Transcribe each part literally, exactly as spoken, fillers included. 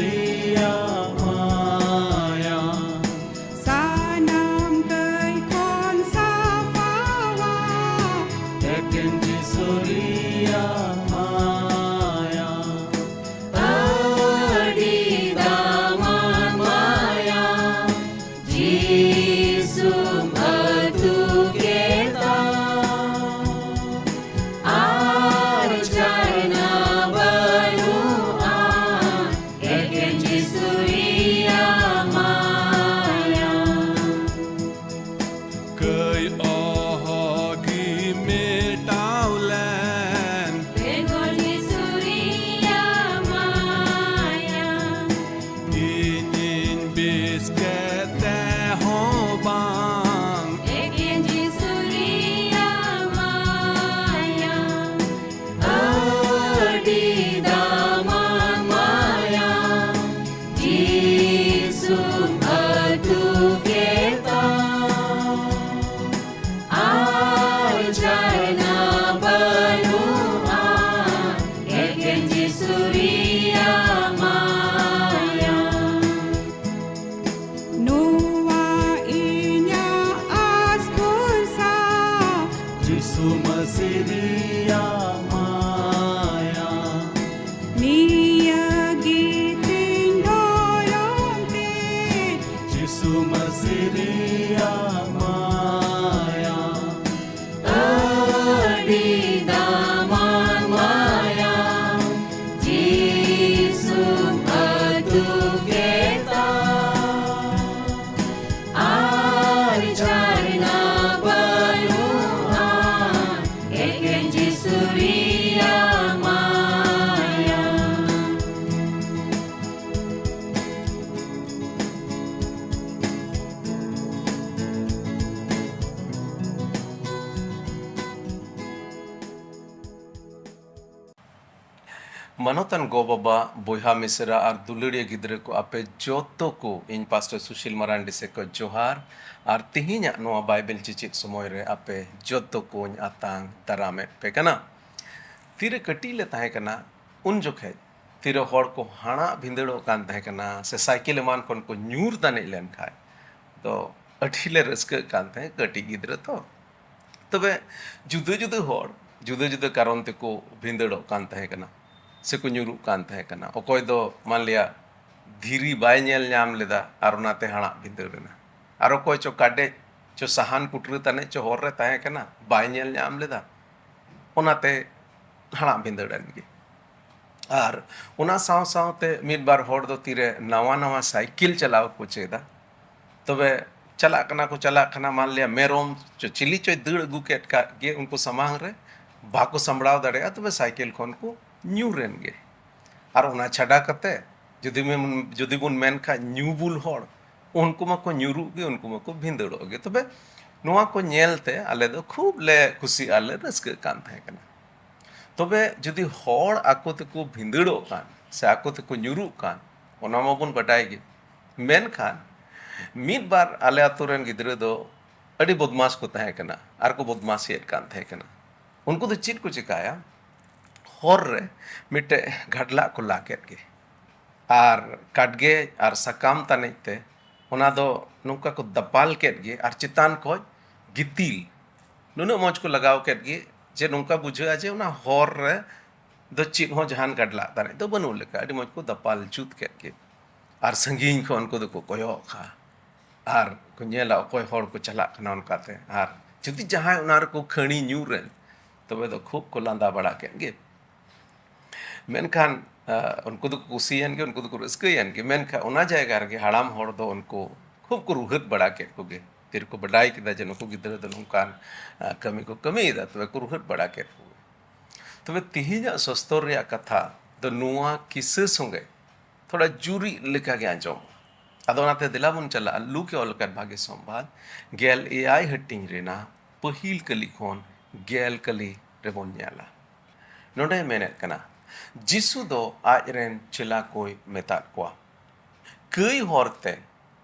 ᱨᱮᱭᱟᱜ ᱢᱟᱭᱟ᱾ ᱥᱟᱱᱟᱢ ᱠᱟᱹᱭ ᱠᱷᱚᱱ ᱥᱟᱯᱷᱟᱣᱟ᱾ ᱮᱠᱮᱱ ᱡᱤᱥᱩ ᱨᱮᱭᱟᱜ ᱢᱟᱭᱟ᱾ ᱟᱹᱰᱤ ᱫᱟᱢᱟᱱ ᱢᱟᱭᱟ᱾ ᱡᱤᱥᱩᱢ ᱟᱹᱛᱩ ᱠᱮᱫᱟ᱾ ᱟᱨ ᱡᱷᱟᱨᱱᱟ ᱵᱟᱹᱱᱩᱜᱼᱟ᱾ ᱮᱠᱮᱱ ᱡᱤᱥᱩ ᱨᱮᱭᱟᱜ ᱢᱟᱭᱟ᱾ ᱠᱟᱹᱭ ᱚᱦᱚᱜᱤ ᱢᱮᱴᱟᱣ ᱞᱮᱱ᱾ ᱵᱮᱜᱚᱨ ᱡᱤᱥᱩ ᱨᱮᱭᱟᱜ ᱢᱟᱭᱟ᱾ ᱤᱧᱤᱧ ᱵᱮᱥ ᱠᱮᱫ ᱛᱮᱦᱚᱸ ᱵᱟᱝ᱾ ᱮᱠᱮᱱ ᱡᱤᱥᱩ ᱨᱮᱭᱟᱜ ᱢᱟᱭᱟ᱾ ᱟᱹᱰᱤ ᱫᱟᱢᱟᱱ ᱢᱟᱭᱟ᱾ ᱡᱤᱥᱩᱢ ᱟᱹᱛᱩ ᱠᱮᱫᱟ᱾ ᱟᱨ ᱡᱷᱟᱨᱱᱟ ᱵᱟᱹᱱᱩᱜᱼᱟ᱾ ᱮᱠᱮᱱ ᱡᱤᱥᱩ ᱨᱮᱭᱟᱜ ᱢᱟᱭᱟ᱾ ᱱᱚᱣᱟ ᱤᱧᱟᱜ ᱟᱥ ᱵᱷᱚᱨᱥᱟ᱾ ᱡᱤᱥᱩ ᱢᱟᱹᱥᱤ ᱨᱮᱭᱟᱜ ᱢᱟᱭᱟ᱾ ᱱᱤᱭᱟᱹ ᱜᱮ ᱛᱤᱧ ᱫᱷᱚᱨᱚᱢ ᱛᱮ᱾ ᱡᱤᱥᱩ ᱢᱟᱹᱥᱤ ᱨᱮᱭᱟᱜ ᱢᱟᱭᱟ᱾ ᱟᱹᱰᱤ ᱫᱟᱢᱟᱱ ᱢᱟᱭᱟ᱾ ᱡᱤᱥᱩᱢ ᱟᱹᱛᱩ ᱠᱮᱫᱟ᱾ ᱟᱨ ᱡᱷᱟᱨᱱᱟ ᱵᱟᱹᱱᱩᱜᱼᱟ᱾ ᱮᱠᱮᱱ ᱡᱤᱥᱩ ᱨᱮᱭᱟᱜ ᱢᱟᱭᱟ᱾ ᱢᱟᱱᱚᱛᱟᱱ ᱜᱚ-ᱵᱟᱵᱟ, ᱵᱚᱭᱦᱟ ᱢᱤᱥᱨᱟ ᱟᱨ ᱫᱩᱞᱟᱹᱲᱤᱭᱟᱹ ᱜᱤᱫᱽᱨᱟᱹ ᱠᱚ, ᱟᱯᱮ ᱡᱚᱛᱚ ᱠᱚ ᱤᱧ ᱯᱟᱥᱴᱚᱨ ᱥᱩᱥᱤᱞ ᱢᱟᱨᱟᱱᱰᱤ ᱥᱮᱫ ᱠᱷᱚᱱ ᱡᱚᱦᱟᱨ᱾ ᱟᱨ ᱛᱮᱦᱮᱧᱟᱜ ᱱᱚᱣᱟ ᱵᱟᱭᱵᱮᱞ ᱪᱮᱪᱮᱫ ᱥᱚᱢᱚᱭ ᱨᱮ ᱟᱯᱮ ᱡᱚᱛᱚ ᱠᱚᱧ ᱟᱛᱟᱝ ᱫᱟᱨᱟᱢᱮᱫ ᱯᱮ ᱠᱟᱱᱟ᱾ ᱛᱤᱨᱮ ᱠᱟᱹᱴᱤᱡ ᱞᱮ ᱛᱟᱦᱮᱸ ᱠᱟᱱᱟ, ᱩᱱ ᱡᱚᱠᱷᱮᱡ ᱛᱤᱨᱮ ᱦᱚᱲ ᱠᱚ ᱦᱟᱲᱟᱜ ᱵᱷᱤᱸᱫᱟᱹᱲᱚᱜ ᱠᱟᱱ ᱛᱟᱦᱮᱸ ᱠᱟᱱᱟ ᱥᱮ ᱥᱟᱭᱠᱮᱞ ᱮᱢᱟᱱ ᱠᱷᱚᱱ ᱠᱚ ᱧᱩᱨ ᱛᱟᱹᱱᱤᱡ ᱞᱮᱱ ᱠᱷᱟᱡ ᱫᱚ ᱟᱹᱰᱤ ᱞᱮ ᱨᱟᱹᱥᱠᱟᱹᱜ ᱠᱟᱱ ᱛᱟᱦᱮᱸᱫ, ᱠᱟᱹᱴᱤᱡ ᱜᱤᱫᱽᱨᱟᱹ ᱛᱚ᱾ ᱛᱚᱵᱮ ᱡᱩᱫᱟᱹ ᱡᱩᱫᱟᱹ ᱦᱚᱲ ᱡᱩᱫᱟᱹ ᱡᱩᱫᱟᱹ ᱠᱟᱨᱚᱱ ᱛᱮᱠᱚ ᱵᱷᱤᱸᱫᱟᱹᱲᱚᱜ ᱠᱟᱱ ᱛᱟᱦᱮᱸ ᱠᱟᱱᱟ ᱥᱮᱠᱚ ᱧᱩᱨᱩᱜ ᱠᱟᱱ ᱛᱟᱦᱮᱸ ᱠᱟᱱᱟ᱾ ᱚᱠᱚᱭ ᱫᱚ ᱢᱟᱱᱞᱤᱭᱟ ᱫᱷᱤᱨᱤ ᱵᱟᱭ ᱧᱮᱞ ᱧᱟᱢ ᱞᱮᱫᱟ ᱟᱨ ᱚᱱᱟᱛᱮ ᱦᱟᱲᱟᱜ ᱵᱷᱤᱸᱫᱟᱹᱲ ᱮᱱᱟ, ᱟᱨ ᱚᱠᱚᱭ ᱪᱚ ᱠᱟᱰᱮᱡ ᱪᱚ ᱥᱟᱦᱟᱱ ᱠᱩᱴᱨᱟᱹ ᱛᱟᱱᱤᱡ ᱪᱚ ᱦᱚᱨ ᱨᱮ ᱛᱟᱦᱮᱸ ᱠᱟᱱᱟ, ᱵᱟᱭ ᱧᱮᱞ ᱧᱟᱢ ᱞᱮᱫᱟ, ᱚᱱᱟᱛᱮ ᱦᱟᱲᱟᱜ ᱵᱷᱤᱸᱫᱟᱹᱲ ᱮᱱ ᱜᱮ᱾ ᱟᱨ ᱚᱱᱟ ᱥᱟᱶ ᱥᱟᱶᱛᱮ ᱢᱤᱫ ᱵᱟᱨ ᱦᱚᱲ ᱫᱚ ᱛᱤᱨᱮ ᱱᱟᱣᱟ ᱱᱟᱣᱟ ᱥᱟᱭᱠᱮᱞ ᱪᱟᱞᱟᱣ ᱠᱚ ᱪᱮᱫᱟ, ᱛᱚᱵᱮ ᱪᱟᱞᱟᱜ ᱠᱟᱱᱟ ᱠᱚ, ᱪᱟᱞᱟᱜ ᱠᱟᱱᱟ, ᱢᱟᱱ ᱞᱤᱭᱟ ᱢᱮᱨᱚᱢ ᱪᱚ ᱪᱤᱞᱤ ᱪᱚᱭ ᱫᱟᱹᱲ ᱟᱹᱜᱩ ᱠᱮᱫ ᱠᱟᱜ ᱜᱮ ᱩᱱᱠᱩ ᱥᱟᱢᱟᱝ ᱨᱮ, ᱵᱟᱠᱚ ᱥᱟᱢᱵᱲᱟᱣ ᱫᱟᱲᱮᱭᱟᱜᱼᱟ, ᱛᱚᱵᱮ ᱥᱟᱭᱠᱮᱞ ᱠᱷᱚᱱ ᱠᱚ ᱧᱩᱨ ᱮᱱ ᱜᱮ᱾ ᱟᱨ ᱚᱱᱟ ᱪᱷᱟᱰᱟ ᱠᱟᱛᱮ ᱡᱩᱫᱤ ᱢᱮᱱ, ᱡᱩᱫᱤ ᱵᱚᱱ ᱢᱮᱱ ᱠᱷᱟᱡ ᱧᱩ ᱵᱩᱞ ᱦᱚᱲ, ᱩᱱᱠᱩ ᱢᱟᱠᱚ ᱧᱩᱨᱩᱜ ᱜᱮ, ᱩᱱᱠᱩ ᱢᱟᱠᱚ ᱵᱷᱤᱸᱫᱟᱹᱲᱚᱜ ᱜᱮ᱾ ᱛᱚᱵᱮ ᱱᱚᱣᱟ ᱠᱚ ᱧᱮᱞ ᱛᱮ ᱟᱞᱮ ᱫᱚ ᱠᱷᱩᱵ ᱞᱮ ᱠᱩᱥᱤᱜᱼᱟ, ᱞᱮ ᱨᱟᱹᱥᱠᱟᱹᱜ ᱠᱟᱱ ᱛᱟᱦᱮᱸ ᱠᱟᱱᱟ᱾ ᱛᱚᱵᱮ ᱡᱩᱫᱤ ᱦᱚᱲ ᱟᱠᱚ ᱛᱮᱠᱚ ᱵᱷᱤᱸᱫᱟᱹᱲᱚᱜ ᱠᱟᱱ ᱥᱮ ᱟᱠᱚ ᱛᱮᱠᱚ ᱧᱩᱨᱩᱜ ᱠᱟᱱ, ᱚᱱᱟ ᱢᱟᱵᱚᱱ ᱵᱟᱰᱟᱭ ᱜᱮ᱾ ᱢᱮᱱᱠᱷᱟᱱ ᱢᱤᱫ ᱵᱟᱨ ᱟᱞᱮ ᱟᱛᱳ ᱨᱮᱱ ᱜᱤᱫᱽᱨᱟᱹ ᱫᱚ ᱟᱹᱰᱤ ᱵᱚᱫᱢᱟᱥ ᱠᱚ ᱛᱟᱦᱮᱸ ᱠᱟᱱᱟ ᱟᱨ ᱠᱚ ᱵᱚᱫᱢᱟᱥᱤᱭᱮᱫ ᱠᱟᱱ ᱛᱟᱦᱮᱸ ᱠᱟᱱᱟ᱾ ᱩᱱᱠᱩ ᱫᱚ ᱪᱮᱫ ᱠᱚ ᱪᱮᱠᱟᱭᱟ? ᱦᱚᱨ ᱨᱮ ᱢᱤᱫᱴᱮᱡ ᱜᱷᱟᱰᱞᱟᱜ ᱠᱚ ᱞᱟ ᱠᱮᱫ ᱜᱮ, ᱟᱨ ᱠᱟᱴᱜᱮᱡ ᱟᱨ ᱥᱟᱠᱟᱢ ᱛᱟᱹᱱᱤᱡ ᱛᱮ ᱚᱱᱟ ᱫᱚ ᱱᱚᱝᱠᱟ ᱠᱚ ᱫᱟᱯᱟᱞ ᱠᱮᱫ ᱜᱮ, ᱟᱨ ᱪᱮᱛᱟᱱ ᱠᱷᱚᱡ ᱜᱤᱛᱤᱞ ᱱᱩᱱᱟᱹᱜ ᱢᱚᱡᱽ ᱠᱚ ᱞᱟᱜᱟᱣ ᱠᱮᱫ ᱜᱮ ᱡᱮ ᱱᱚᱝᱠᱟ ᱵᱩᱡᱷᱟᱹᱜᱼᱟ ᱡᱮ ᱚᱱᱟ ᱦᱚᱨ ᱨᱮ ᱫᱚ ᱪᱮᱫ ᱦᱚᱸ ᱡᱟᱦᱟᱱ ᱜᱟᱰᱞᱟᱜ ᱛᱟᱹᱱᱤᱡ ᱫᱚ ᱵᱟᱹᱱᱩᱜ ᱞᱮᱠᱟ᱾ ᱟᱹᱰᱤ ᱢᱚᱡᱽ ᱠᱚ ᱫᱟᱯᱟᱞ ᱡᱩᱛ ᱠᱮᱫ ᱜᱮ, ᱟᱨ ᱥᱟᱺᱜᱤᱧ ᱠᱷᱚᱱ ᱩᱱᱠᱩ ᱫᱚᱠᱚ ᱠᱚᱭᱚᱜ ᱠᱟᱜᱼᱟ ᱟᱨ ᱠᱚ ᱧᱮᱞᱟ ᱚᱠᱚᱭ ᱦᱚᱲ ᱠᱚ ᱪᱟᱞᱟᱜ ᱠᱟᱱᱟ ᱚᱱᱠᱟᱛᱮ᱾ ᱟᱨ ᱡᱩᱫᱤ ᱡᱟᱦᱟᱸᱭ ᱚᱱᱟ ᱨᱮᱠᱚ ᱠᱷᱟᱹᱲᱤ ᱧᱩᱨ ᱮᱱ, ᱛᱚᱵᱮ ᱫᱚ ᱠᱷᱩᱵ ᱠᱚ ᱞᱟᱸᱫᱟ ᱵᱟᱲᱟ ᱠᱮᱫ ᱜᱮ᱾ ᱢᱮᱱᱠᱷᱟᱱ ᱟ, ᱩᱱᱠᱩ ᱫᱚᱠᱚ ᱠᱩᱥᱤᱭᱮᱱ ᱜᱮ, ᱩᱱᱠᱩ ᱫᱚᱠᱚ ᱨᱟᱹᱥᱠᱟᱹᱭᱮᱱ ᱜᱮ᱾ ᱢᱮᱱᱠᱷᱟᱱ ᱚᱱᱟ ᱡᱟᱭᱜᱟ ᱨᱮᱜᱮ ᱦᱟᱲᱟᱢ ᱦᱚᱲ ᱫᱚ ᱩᱱᱠᱩ ᱠᱷᱩᱵ ᱠᱚ ᱨᱩᱦᱮᱫ ᱵᱟᱲᱟ ᱠᱮᱫ ᱠᱚᱜᱮ᱾ ᱛᱤᱨᱮᱠᱚ ᱵᱟᱰᱟᱭ ᱠᱮᱫᱟ ᱡᱮ ᱱᱩᱠᱩ ᱜᱤᱫᱽᱨᱟᱹ ᱫᱚ ᱱᱚᱝᱠᱟᱱ ᱟ, ᱠᱟᱹᱢᱤ ᱠᱚ ᱠᱟᱹᱢᱤᱭᱮᱫᱟ, ᱛᱚᱵᱮ ᱠᱚ ᱨᱩᱦᱮᱫ ᱵᱟᱲᱟ ᱠᱮᱫ ᱠᱚᱜᱮ᱾ ᱛᱚᱵᱮ ᱛᱤᱦᱤᱧᱟᱜ ᱥᱚᱥᱛᱚᱨ ᱨᱮᱭᱟᱜ ᱠᱟᱛᱷᱟ ᱫᱚ ᱱᱚᱣᱟ ᱠᱤᱥᱟᱹ ᱥᱚᱸᱜᱮ ᱛᱷᱚᱲᱟ ᱡᱩᱨᱤᱜ ᱞᱮᱠᱟᱜᱮ ᱟᱸᱡᱚᱢᱚᱜᱼᱟ᱾ ᱟᱫᱚ ᱚᱱᱟᱛᱮ ᱫᱮᱞᱟ ᱵᱚᱱ ᱪᱟᱞᱟᱜᱼᱟ ᱞᱩᱠ ᱮ ᱚᱞ ᱟᱠᱟᱫ ᱵᱷᱟᱜᱮ ᱥᱚᱢᱵᱟᱫ ᱜᱮᱞ ᱮᱭᱟᱭ ᱦᱟᱹᱴᱤᱧ ᱨᱮᱱᱟᱜ ᱯᱟᱹᱦᱤᱞ ᱠᱟᱹᱞᱤ ᱠᱷᱚᱱ ᱜᱮᱞ ᱠᱟᱹᱞᱤ ᱨᱮᱵᱚᱱ ᱧᱮᱞᱟ᱾ ᱱᱚᱰᱮ ᱢᱮᱱᱮᱫ ᱠᱟᱱᱟ, ᱡᱤᱥᱩ ᱫᱚ ᱟᱡ ᱨᱮᱱ ᱪᱮᱞᱟ ᱠᱚᱭ ᱢᱮᱛᱟᱫ ᱠᱚᱣᱟ, ᱠᱟᱹᱭ ᱦᱚᱨᱛᱮ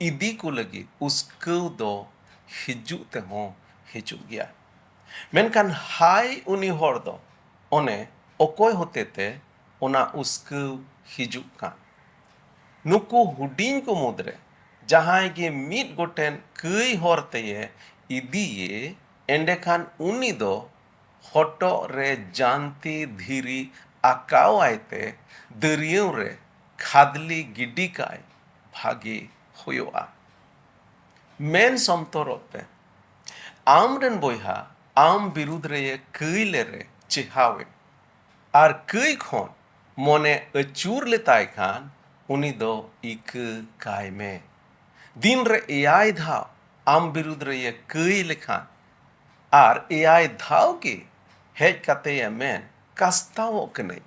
ᱤᱫᱤ ᱠᱚ ᱞᱟᱹᱜᱤᱫ ᱩᱥᱠᱟᱹᱣ ᱫᱚ ᱦᱤᱡᱩᱜ ᱛᱮᱦᱚᱸ ᱦᱤᱡᱩᱜ ᱜᱮᱭᱟ, ᱢᱮᱱᱠᱷᱟᱱ ᱦᱟᱭ ᱩᱱᱤ ᱦᱚᱲ ᱫᱚ ᱚᱱᱮ ᱚᱠᱚᱭ ᱦᱚᱛᱮᱛᱮ ᱚᱱᱟ ᱩᱥᱠᱟᱹᱣ ᱦᱤᱡᱩᱜ ᱠᱟᱱ᱾ ᱱᱩᱠᱩ ᱦᱩᱰᱤᱧ ᱠᱚ ᱢᱩᱫᱽᱨᱮ ᱡᱟᱦᱟᱸᱭ ᱜᱮ ᱢᱤᱫ ᱜᱚᱴᱮᱱ ᱠᱟᱹᱭ ᱦᱚᱨ ᱛᱮᱭᱮ ᱤᱫᱤᱭᱮ, ᱮᱸᱰᱮᱠᱷᱟᱱ ᱩᱱᱤ ᱫᱚ ᱦᱚᱴᱚᱜ ᱨᱮ ᱡᱟᱱᱛᱤ ᱫᱷᱤᱨᱤ ᱟᱠᱟᱣᱟᱭ ᱛᱮ ᱫᱟᱹᱨᱭᱟᱹᱣ ᱨᱮ ᱠᱷᱟᱫᱽᱞᱤ ᱜᱤᱰᱤ ᱠᱟᱭ ᱵᱷᱟᱜᱮ ᱦᱩᱭᱩᱜᱼᱟ᱾ ᱢᱮᱱ ᱥᱚᱢᱛᱚᱨᱚᱜ ᱯᱮ, ᱟᱢ ᱨᱮᱱ ᱵᱚᱭᱦᱟ ᱟᱢ ᱵᱤᱨᱩᱫᱽ ᱨᱮᱭᱮ ᱠᱟᱹᱭ ᱞᱮᱨᱮ ᱪᱮᱦᱟᱣᱮ, ᱟᱨ ᱠᱟᱹᱭ ᱠᱷᱚᱱ ᱢᱚᱱᱮ ᱟᱹᱪᱩᱨ ᱞᱮᱛᱟᱭ ᱠᱷᱟᱱ ᱩᱱᱤ ᱫᱚ ᱤᱠᱟᱹ ᱠᱟᱭ ᱢᱮ᱾ ᱫᱤᱱ ᱨᱮ ᱮᱭᱟᱭ ᱫᱷᱟᱣ ᱟᱢ ᱵᱤᱨᱩᱫᱽ ᱨᱮᱭᱮ ᱠᱟᱹᱭ ᱞᱮᱠᱷᱟᱱ ᱟᱨ ᱮᱭᱟᱭ ᱫᱷᱟᱣ ᱜᱮ ᱦᱮᱡ ᱠᱟᱛᱮᱭᱮ ᱢᱮᱱ, "ᱠᱟᱥᱛᱟᱣᱚᱜ ᱠᱟᱹᱱᱟᱹᱧ,"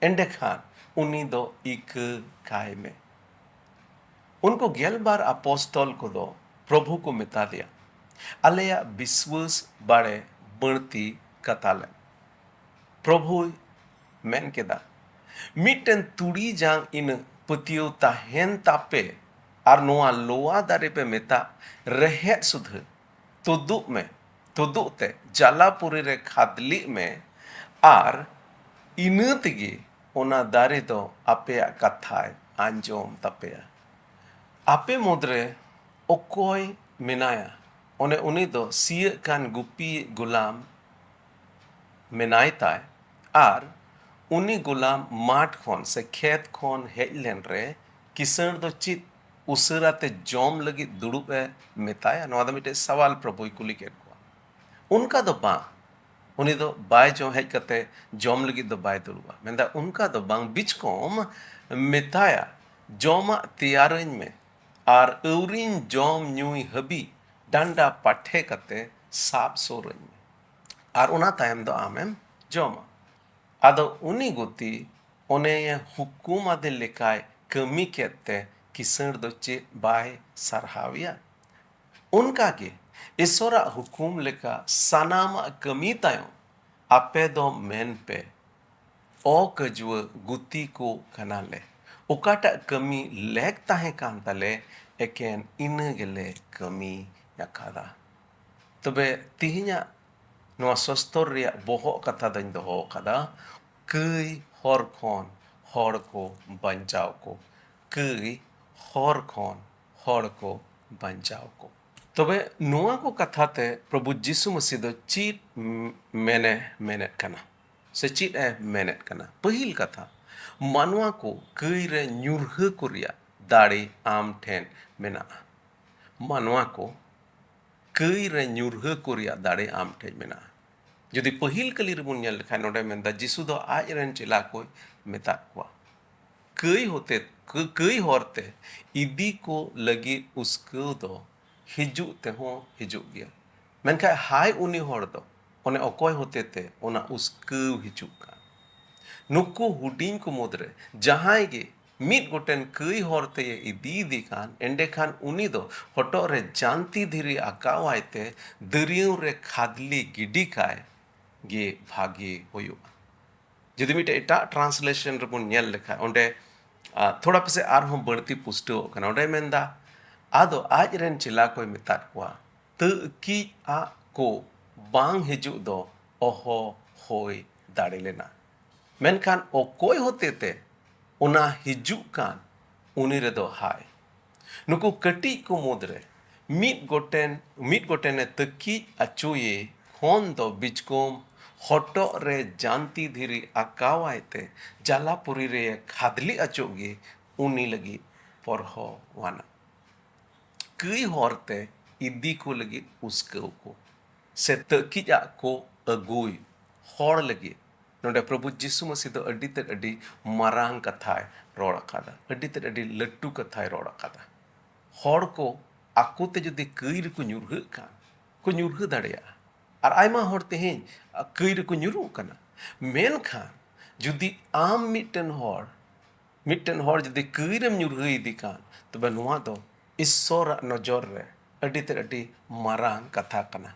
ᱮᱸᱰᱮᱠᱷᱟᱱ ᱩᱱᱤ ᱫᱚ ᱤᱠᱟᱹ ᱠᱟᱭ ᱢᱮ᱾ ᱩᱱᱠᱩ ᱜᱮᱞᱵᱟᱨ ᱟᱯᱚᱥᱛᱚᱞ ᱠᱚᱫᱚ ᱯᱨᱚᱵᱷᱩ ᱠᱚ ᱢᱮᱛᱟ ᱫᱮᱭᱟ, "ᱟᱞᱮᱭᱟᱜ ᱵᱤᱥᱣᱟᱹᱥ ᱵᱟᱲᱮ ᱵᱟᱹᱲᱛᱤ ᱠᱟᱛᱟᱞᱮ᱾" ᱯᱨᱚᱵᱷᱩᱭ ᱢᱮᱱ ᱠᱮᱫᱟ, "ᱢᱤᱫᱴᱮᱱ ᱛᱩᱲᱤ ᱡᱟᱝ ᱤᱱᱟᱹ ᱯᱟᱹᱛᱭᱟᱹᱣ ᱛᱟᱦᱮᱱ ᱛᱟᱯᱮ ᱟᱨ ᱱᱚᱣᱟ ᱞᱚᱣᱟ ᱫᱟᱨᱮ ᱯᱮ ᱢᱮᱛᱟᱜ ᱨᱮᱦᱮᱫ ᱥᱩᱫᱷᱟᱹ ᱛᱩᱫᱩᱜ ᱢᱮ, ᱛᱩᱫᱩᱜ ᱛᱮ ᱡᱟᱞᱟᱯᱩᱨᱤ ᱨᱮ ᱠᱷᱟᱫᱽᱞᱤᱜ ᱢᱮ, ᱟᱨ ᱤᱱᱟᱹ ᱛᱮᱜᱮ ᱚᱱᱟ ᱫᱟᱨᱮ ᱫᱚ ᱟᱯᱮᱭᱟᱜ ᱠᱟᱛᱷᱟᱭ ᱟᱸᱡᱚᱢ ᱛᱟᱯᱮᱭᱟ᱾ ᱟᱯᱮ ᱢᱩᱫᱽᱨᱮ ᱚᱠᱚᱭ ᱢᱮᱱᱟᱭᱟ, ᱚᱱᱮ ᱩᱱᱤ ᱫᱚ ᱥᱤᱭᱟᱹᱜ ᱠᱟᱱ ᱜᱩᱯᱤ ᱜᱩᱞᱟᱢ ᱢᱮᱱᱟᱭ ᱛᱟᱭ, ᱟᱨ ᱩᱱᱤ ᱜᱩᱞᱟᱢ ᱢᱟᱴᱷ ᱠᱷᱚᱱ ᱥᱮ ᱠᱷᱮᱛ ᱠᱷᱚᱱ ᱦᱮᱡ ᱞᱮᱱ ᱨᱮ ᱠᱤᱥᱟᱹᱬ ᱫᱚ ᱪᱮᱫ ᱩᱥᱟᱹᱨᱟ ᱛᱮ ᱡᱚᱢ ᱞᱟᱹᱜᱤᱫ ᱫᱩᱲᱩᱵ ᱮ ᱢᱮᱛᱟᱭᱟ?" ᱱᱚᱣᱟ ᱫᱚ ᱢᱤᱫᱴᱮᱡ ᱥᱟᱣᱟᱞ ᱯᱨᱚᱵᱷᱩᱭ ᱠᱩᱞᱤ ᱠᱮᱫ ᱠᱚᱣᱟ᱾ ᱚᱱᱠᱟ ᱫᱚ ᱵᱟᱝ, ᱩᱱᱤ ᱫᱚ ᱵᱟᱭ ᱡᱚᱢ, ᱦᱮᱡ ᱠᱟᱛᱮ ᱡᱚᱢ ᱞᱟᱹᱜᱤᱫ ᱫᱚ ᱵᱟᱭ ᱫᱩᱲᱩᱵᱼᱟ᱾ ᱢᱮᱱᱫᱟ, ᱚᱱᱠᱟ ᱫᱚ ᱵᱟᱝ, ᱵᱤᱪᱠᱚᱢ ᱢᱮᱛᱟᱭᱟ, "ᱡᱚᱢᱟᱜ ᱛᱮᱭᱟᱨᱟᱹᱧ ᱢᱮ ᱟᱨ ᱟᱹᱣᱨᱤᱧ ᱡᱚᱢ ᱧᱩᱭ ᱦᱟᱹᱵᱤᱡ ᱰᱟᱱᱰᱟ ᱯᱟᱴᱷᱮ ᱠᱟᱛᱮ ᱥᱟᱵ ᱥᱩᱨᱟᱹᱧ ᱢᱮ, ᱟᱨ ᱚᱱᱟ ᱛᱟᱭᱚᱢ ᱫᱚ ᱟᱢᱮᱢ ᱡᱚᱢᱟ᱾" ᱟᱫᱚ ᱩᱱᱤ ᱜᱩᱛᱤ ᱚᱱᱮᱭᱮ ᱦᱩᱠᱩᱢ ᱟᱫᱮ ᱞᱮᱠᱟᱭ ᱠᱟᱹᱢᱤ ᱠᱮᱫ ᱛᱮ ᱠᱤᱥᱟᱹᱬ ᱫᱚ ᱪᱮᱫ ᱵᱟᱭ ᱥᱟᱨᱦᱟᱣᱮᱭᱟ? ᱚᱱᱠᱟᱜᱮ ᱤᱥᱚᱨᱟᱜ ᱦᱩᱠᱩᱢ ᱞᱮᱠᱟ ᱥᱟᱱᱟᱢᱟᱜ ᱠᱟᱹᱢᱤ ᱛᱟᱭᱚᱢ ᱟᱯᱮ ᱫᱚ ᱢᱮᱱ ᱯᱮ, "ᱚᱠᱟᱹᱡᱩᱣᱟᱹ ᱜᱩᱛᱤ ᱠᱚ ᱠᱟᱱᱟᱞᱮ, ᱚᱠᱟᱴᱟᱜ ᱠᱟᱹᱢᱤ ᱞᱮᱠ ᱛᱟᱦᱮᱸ ᱠᱟᱱ ᱛᱟᱞᱮ, ᱮᱠᱮᱱ ᱤᱱᱟᱹ ᱜᱮᱞᱮ ᱠᱟᱹᱢᱤ ᱟᱠᱟᱫᱟ᱾" ᱛᱚᱵᱮ ᱛᱤᱦᱤᱧᱟᱜ ᱱᱚᱣᱟ ᱥᱚᱥᱛᱚᱨ ᱨᱮᱭᱟᱜ ᱵᱚᱦᱚᱜ ᱠᱟᱛᱷᱟ ᱫᱚᱧ ᱫᱚᱦᱚ ᱟᱠᱟᱫᱟ, ᱠᱟᱹᱭ ᱦᱚᱨ ᱠᱷᱚᱱ ᱦᱚᱲ ᱠᱚ ᱵᱟᱧᱪᱟᱣ ᱠᱚ᱾ ᱠᱟᱹᱭ ᱦᱚᱨ ᱠᱷᱚᱱ ᱦᱚᱲ ᱠᱚ ᱵᱟᱧᱪᱟᱣ ᱠᱚ᱾ ᱛᱚᱵᱮ ᱱᱚᱣᱟ ᱠᱚ ᱠᱟᱛᱷᱟ ᱛᱮ ᱯᱨᱚᱵᱷᱩ ᱡᱤᱥᱩ ᱢᱟᱹᱥᱤ ᱫᱚ ᱪᱮᱫ ᱢᱮᱱᱮ ᱢᱮᱱᱮᱫ ᱠᱟᱱᱟ ᱥᱮ ᱪᱮᱫ ᱮ ᱢᱮᱱᱮᱫ ᱠᱟᱱᱟ? ᱯᱟᱹᱦᱤᱞ ᱠᱟᱛᱷᱟ, ᱢᱟᱱᱣᱟ ᱠᱚ ᱠᱟᱹᱭ ᱨᱮ ᱧᱩᱨᱦᱟᱹ ᱠᱚ ᱨᱮᱭᱟᱜ ᱫᱟᱲᱮ ᱟᱢ ᱴᱷᱮᱱ ᱢᱮᱱᱟᱜᱼᱟ᱾ ᱢᱟᱱᱣᱟ ᱠᱚ ᱠᱟᱹᱭ ᱨᱮ ᱧᱩᱨᱦᱟᱹ ᱠᱚ ᱨᱮᱭᱟᱜ ᱫᱟᱲᱮ ᱟᱢ ᱴᱷᱮᱱ ᱢᱮᱱᱟᱜᱼᱟ᱾ ᱡᱩᱫᱤ ᱯᱟᱹᱦᱤᱞ ᱠᱟᱹᱞᱤ ᱨᱮᱵᱚᱱ ᱧᱮᱞ ᱞᱮᱠᱷᱟᱱ, ᱱᱚᱰᱮ ᱢᱮᱱᱫᱟ ᱡᱤᱥᱩ ᱫᱚ ᱟᱡ ᱨᱮᱱ ᱪᱮᱞᱟ ᱠᱚᱭ ᱢᱮᱛᱟᱫ ᱠᱚᱣᱟ, ᱠᱟᱹᱭ ᱦᱚᱛᱮ ᱠᱟᱹ- ᱠᱟᱹᱭ ᱦᱚᱨ ᱛᱮ ᱤᱫᱤ ᱠᱚ ᱞᱟᱹᱜᱤᱫ ᱩᱥᱠᱟᱹᱣ ᱫᱚ ᱦᱤᱡᱩᱜ ᱛᱮᱦᱚᱸ ᱦᱤᱡᱩᱜ ᱜᱮᱭᱟ, ᱢᱮᱱᱠᱷᱟᱱ ᱦᱟᱭ ᱩᱱᱤ ᱦᱚᱲ ᱫᱚ ᱚᱱᱮ ᱚᱠᱚᱭ ᱦᱚᱛᱮ ᱛᱮ ᱚᱱᱟ ᱩᱥᱠᱟᱹᱣ ᱦᱤᱡᱩᱜ ᱠᱟᱱ᱾ ᱱᱩᱠᱩ ᱦᱩᱰᱤᱧ ᱠᱚ ᱢᱩᱫᱽᱨᱮ ᱡᱟᱦᱟᱸᱭ ᱜᱮ ᱢᱤᱫ ᱜᱚᱴᱮᱱ ᱠᱟᱹᱭ ᱦᱚᱨ ᱛᱮᱭ ᱤᱫᱤᱭᱮᱫᱮ ᱠᱟᱱ, ᱮᱸᱰᱮᱠᱷᱟᱱ ᱩᱱᱤ ᱫᱚ ᱦᱚᱴᱚᱜ ᱨᱮ ᱡᱟᱱᱛᱤ ᱫᱷᱤᱨᱤ ᱟᱠᱟᱣᱟᱭ ᱛᱮ ᱫᱟᱹᱨᱭᱟᱹᱣ ᱨᱮ ᱠᱷᱟᱫᱽᱞᱤ ᱜᱤᱰᱤ ᱠᱟᱭ ᱜᱮ ᱵᱷᱟᱜᱮ ᱦᱩᱭᱩᱜᱼᱟ᱾ ᱡᱩᱫᱤ ᱢᱤᱫᱴᱮᱡ ᱮᱴᱟᱜ translation ᱨᱮᱵᱚᱱ ᱧᱮᱞ ᱞᱮᱠᱷᱟᱱ, ᱚᱸᱰᱮ ᱟ, ᱛᱷᱚᱲᱟ ᱯᱟᱥᱮᱡ ᱟᱨᱦᱚᱸ ᱵᱟᱹᱲᱛᱤ ᱯᱩᱥᱴᱟᱹᱣᱚᱜ ᱠᱟᱱᱟ᱾ ᱚᱸᱰᱮ ᱢᱮᱱᱫᱟ, ᱟᱫᱚ ᱟᱡ ᱨᱮᱱ ᱪᱮᱞᱟ ᱠᱚᱭ ᱢᱮᱛᱟᱫ ᱠᱚᱣᱟ, ᱛᱟᱹᱠᱤᱡ ᱟᱜ ᱠᱚ ᱵᱟᱝ ᱦᱤᱡᱩᱜ ᱫᱚ ᱚᱦᱚ ᱦᱩᱭ ᱫᱟᱲᱮ ᱞᱮᱱᱟ, ᱢᱮᱱᱠᱷᱟᱱ ᱚᱠᱚᱭ ᱦᱚᱛᱮ ᱛᱮ ᱚᱱᱟ ᱦᱤᱡᱩᱜ ᱠᱟᱱ, ᱩᱱᱤ ᱨᱮᱫᱚ ᱦᱟᱭ᱾ ᱱᱩᱠᱩ ᱠᱟᱹᱴᱤᱡ ᱠᱚ ᱢᱩᱫᱽᱨᱮ ᱢᱤᱫ ᱜᱚᱴᱮᱱ ᱢᱤᱫ ᱜᱚᱴᱮᱱᱮ ᱛᱟᱹᱠᱤᱡ ᱟᱪᱚᱭᱮ ᱠᱷᱚᱱ ᱫᱚ ᱵᱤᱪᱠᱚᱢ ᱦᱚᱴᱚᱜ ᱨᱮ ᱡᱟᱱᱛᱤ ᱫᱷᱤᱨᱤ ᱟᱠᱟᱣᱟᱭ ᱛᱮ ᱡᱟᱞᱟᱯᱩᱨᱤ ᱨᱮ ᱠᱷᱟᱫᱽᱞᱤ ᱟᱪᱚᱜ ᱜᱮ ᱩᱱᱤ ᱞᱟᱹᱜᱤᱫ ᱯᱚᱨᱦᱚᱣᱟᱱᱟ᱾ ᱠᱟᱹᱭ ᱦᱚᱨ ᱛᱮ ᱤᱫᱤ ᱠᱚ ᱞᱟᱹᱜᱤᱫ ᱩᱥᱠᱟᱹᱣ ᱠᱚ ᱥᱮ ᱛᱟᱹᱠᱤᱡ ᱟᱜ ᱠᱚ ᱟᱹᱜᱩᱭ ᱦᱚᱲ ᱞᱟᱹᱜᱤᱫ ᱱᱚᱰᱮ ᱯᱨᱚᱵᱷᱩ ᱡᱤᱥᱩ ᱢᱟᱹᱥᱤ ᱫᱚ ᱟᱹᱰᱤ ᱛᱮᱫ ᱟᱹᱰᱤ ᱢᱟᱨᱟᱝ ᱠᱟᱛᱷᱟᱭ ᱨᱚᱲ ᱟᱠᱟᱫᱟ, ᱟᱹᱰᱤ ᱛᱮᱫ ᱟᱹᱰᱤ ᱞᱟᱹᱴᱩ ᱠᱟᱛᱷᱟᱭ ᱨᱚᱲ ᱟᱠᱟᱫᱟ᱾ ᱦᱚᱲ ᱠᱚ ᱟᱠᱚ ᱛᱮ ᱡᱩᱫᱤ ᱠᱟᱹᱭ ᱨᱮᱠᱚ ᱧᱩᱨᱦᱟᱹᱜ ᱠᱷᱟᱱ, ᱠᱚ ᱧᱩᱨᱦᱟᱹ ᱫᱟᱲᱮᱭᱟᱜᱼᱟ᱾ ᱟᱨ ᱟᱭᱢᱟ ᱦᱚᱲ ᱛᱮᱦᱮᱧ ᱠᱟᱹᱭ ᱨᱮᱠᱚ ᱧᱩᱨᱦᱩᱜ ᱠᱟᱱᱟ᱾ ᱢᱮᱱᱠᱷᱟᱱ ᱡᱩᱫᱤ ᱟᱢ ᱢᱤᱫᱴᱮᱱ ᱦᱚᱲ ᱢᱤᱫᱴᱮᱱ ᱦᱚᱲ ᱡᱩᱫᱤ ᱠᱟᱹᱭ ᱨᱮᱢ ᱧᱩᱨᱦᱟᱹ ᱤᱫᱤ ᱠᱷᱟᱱ, ᱛᱚᱵᱮ ᱱᱚᱣᱟ ᱫᱚ ᱤᱥᱥᱚᱨᱟᱜ ᱱᱚᱡᱚᱨ ᱨᱮ ᱟᱹᱰᱤ ᱛᱮᱫ ᱟᱹᱰᱤ ᱢᱟᱨᱟᱝ ᱠᱟᱛᱷᱟ ᱠᱟᱱᱟ᱾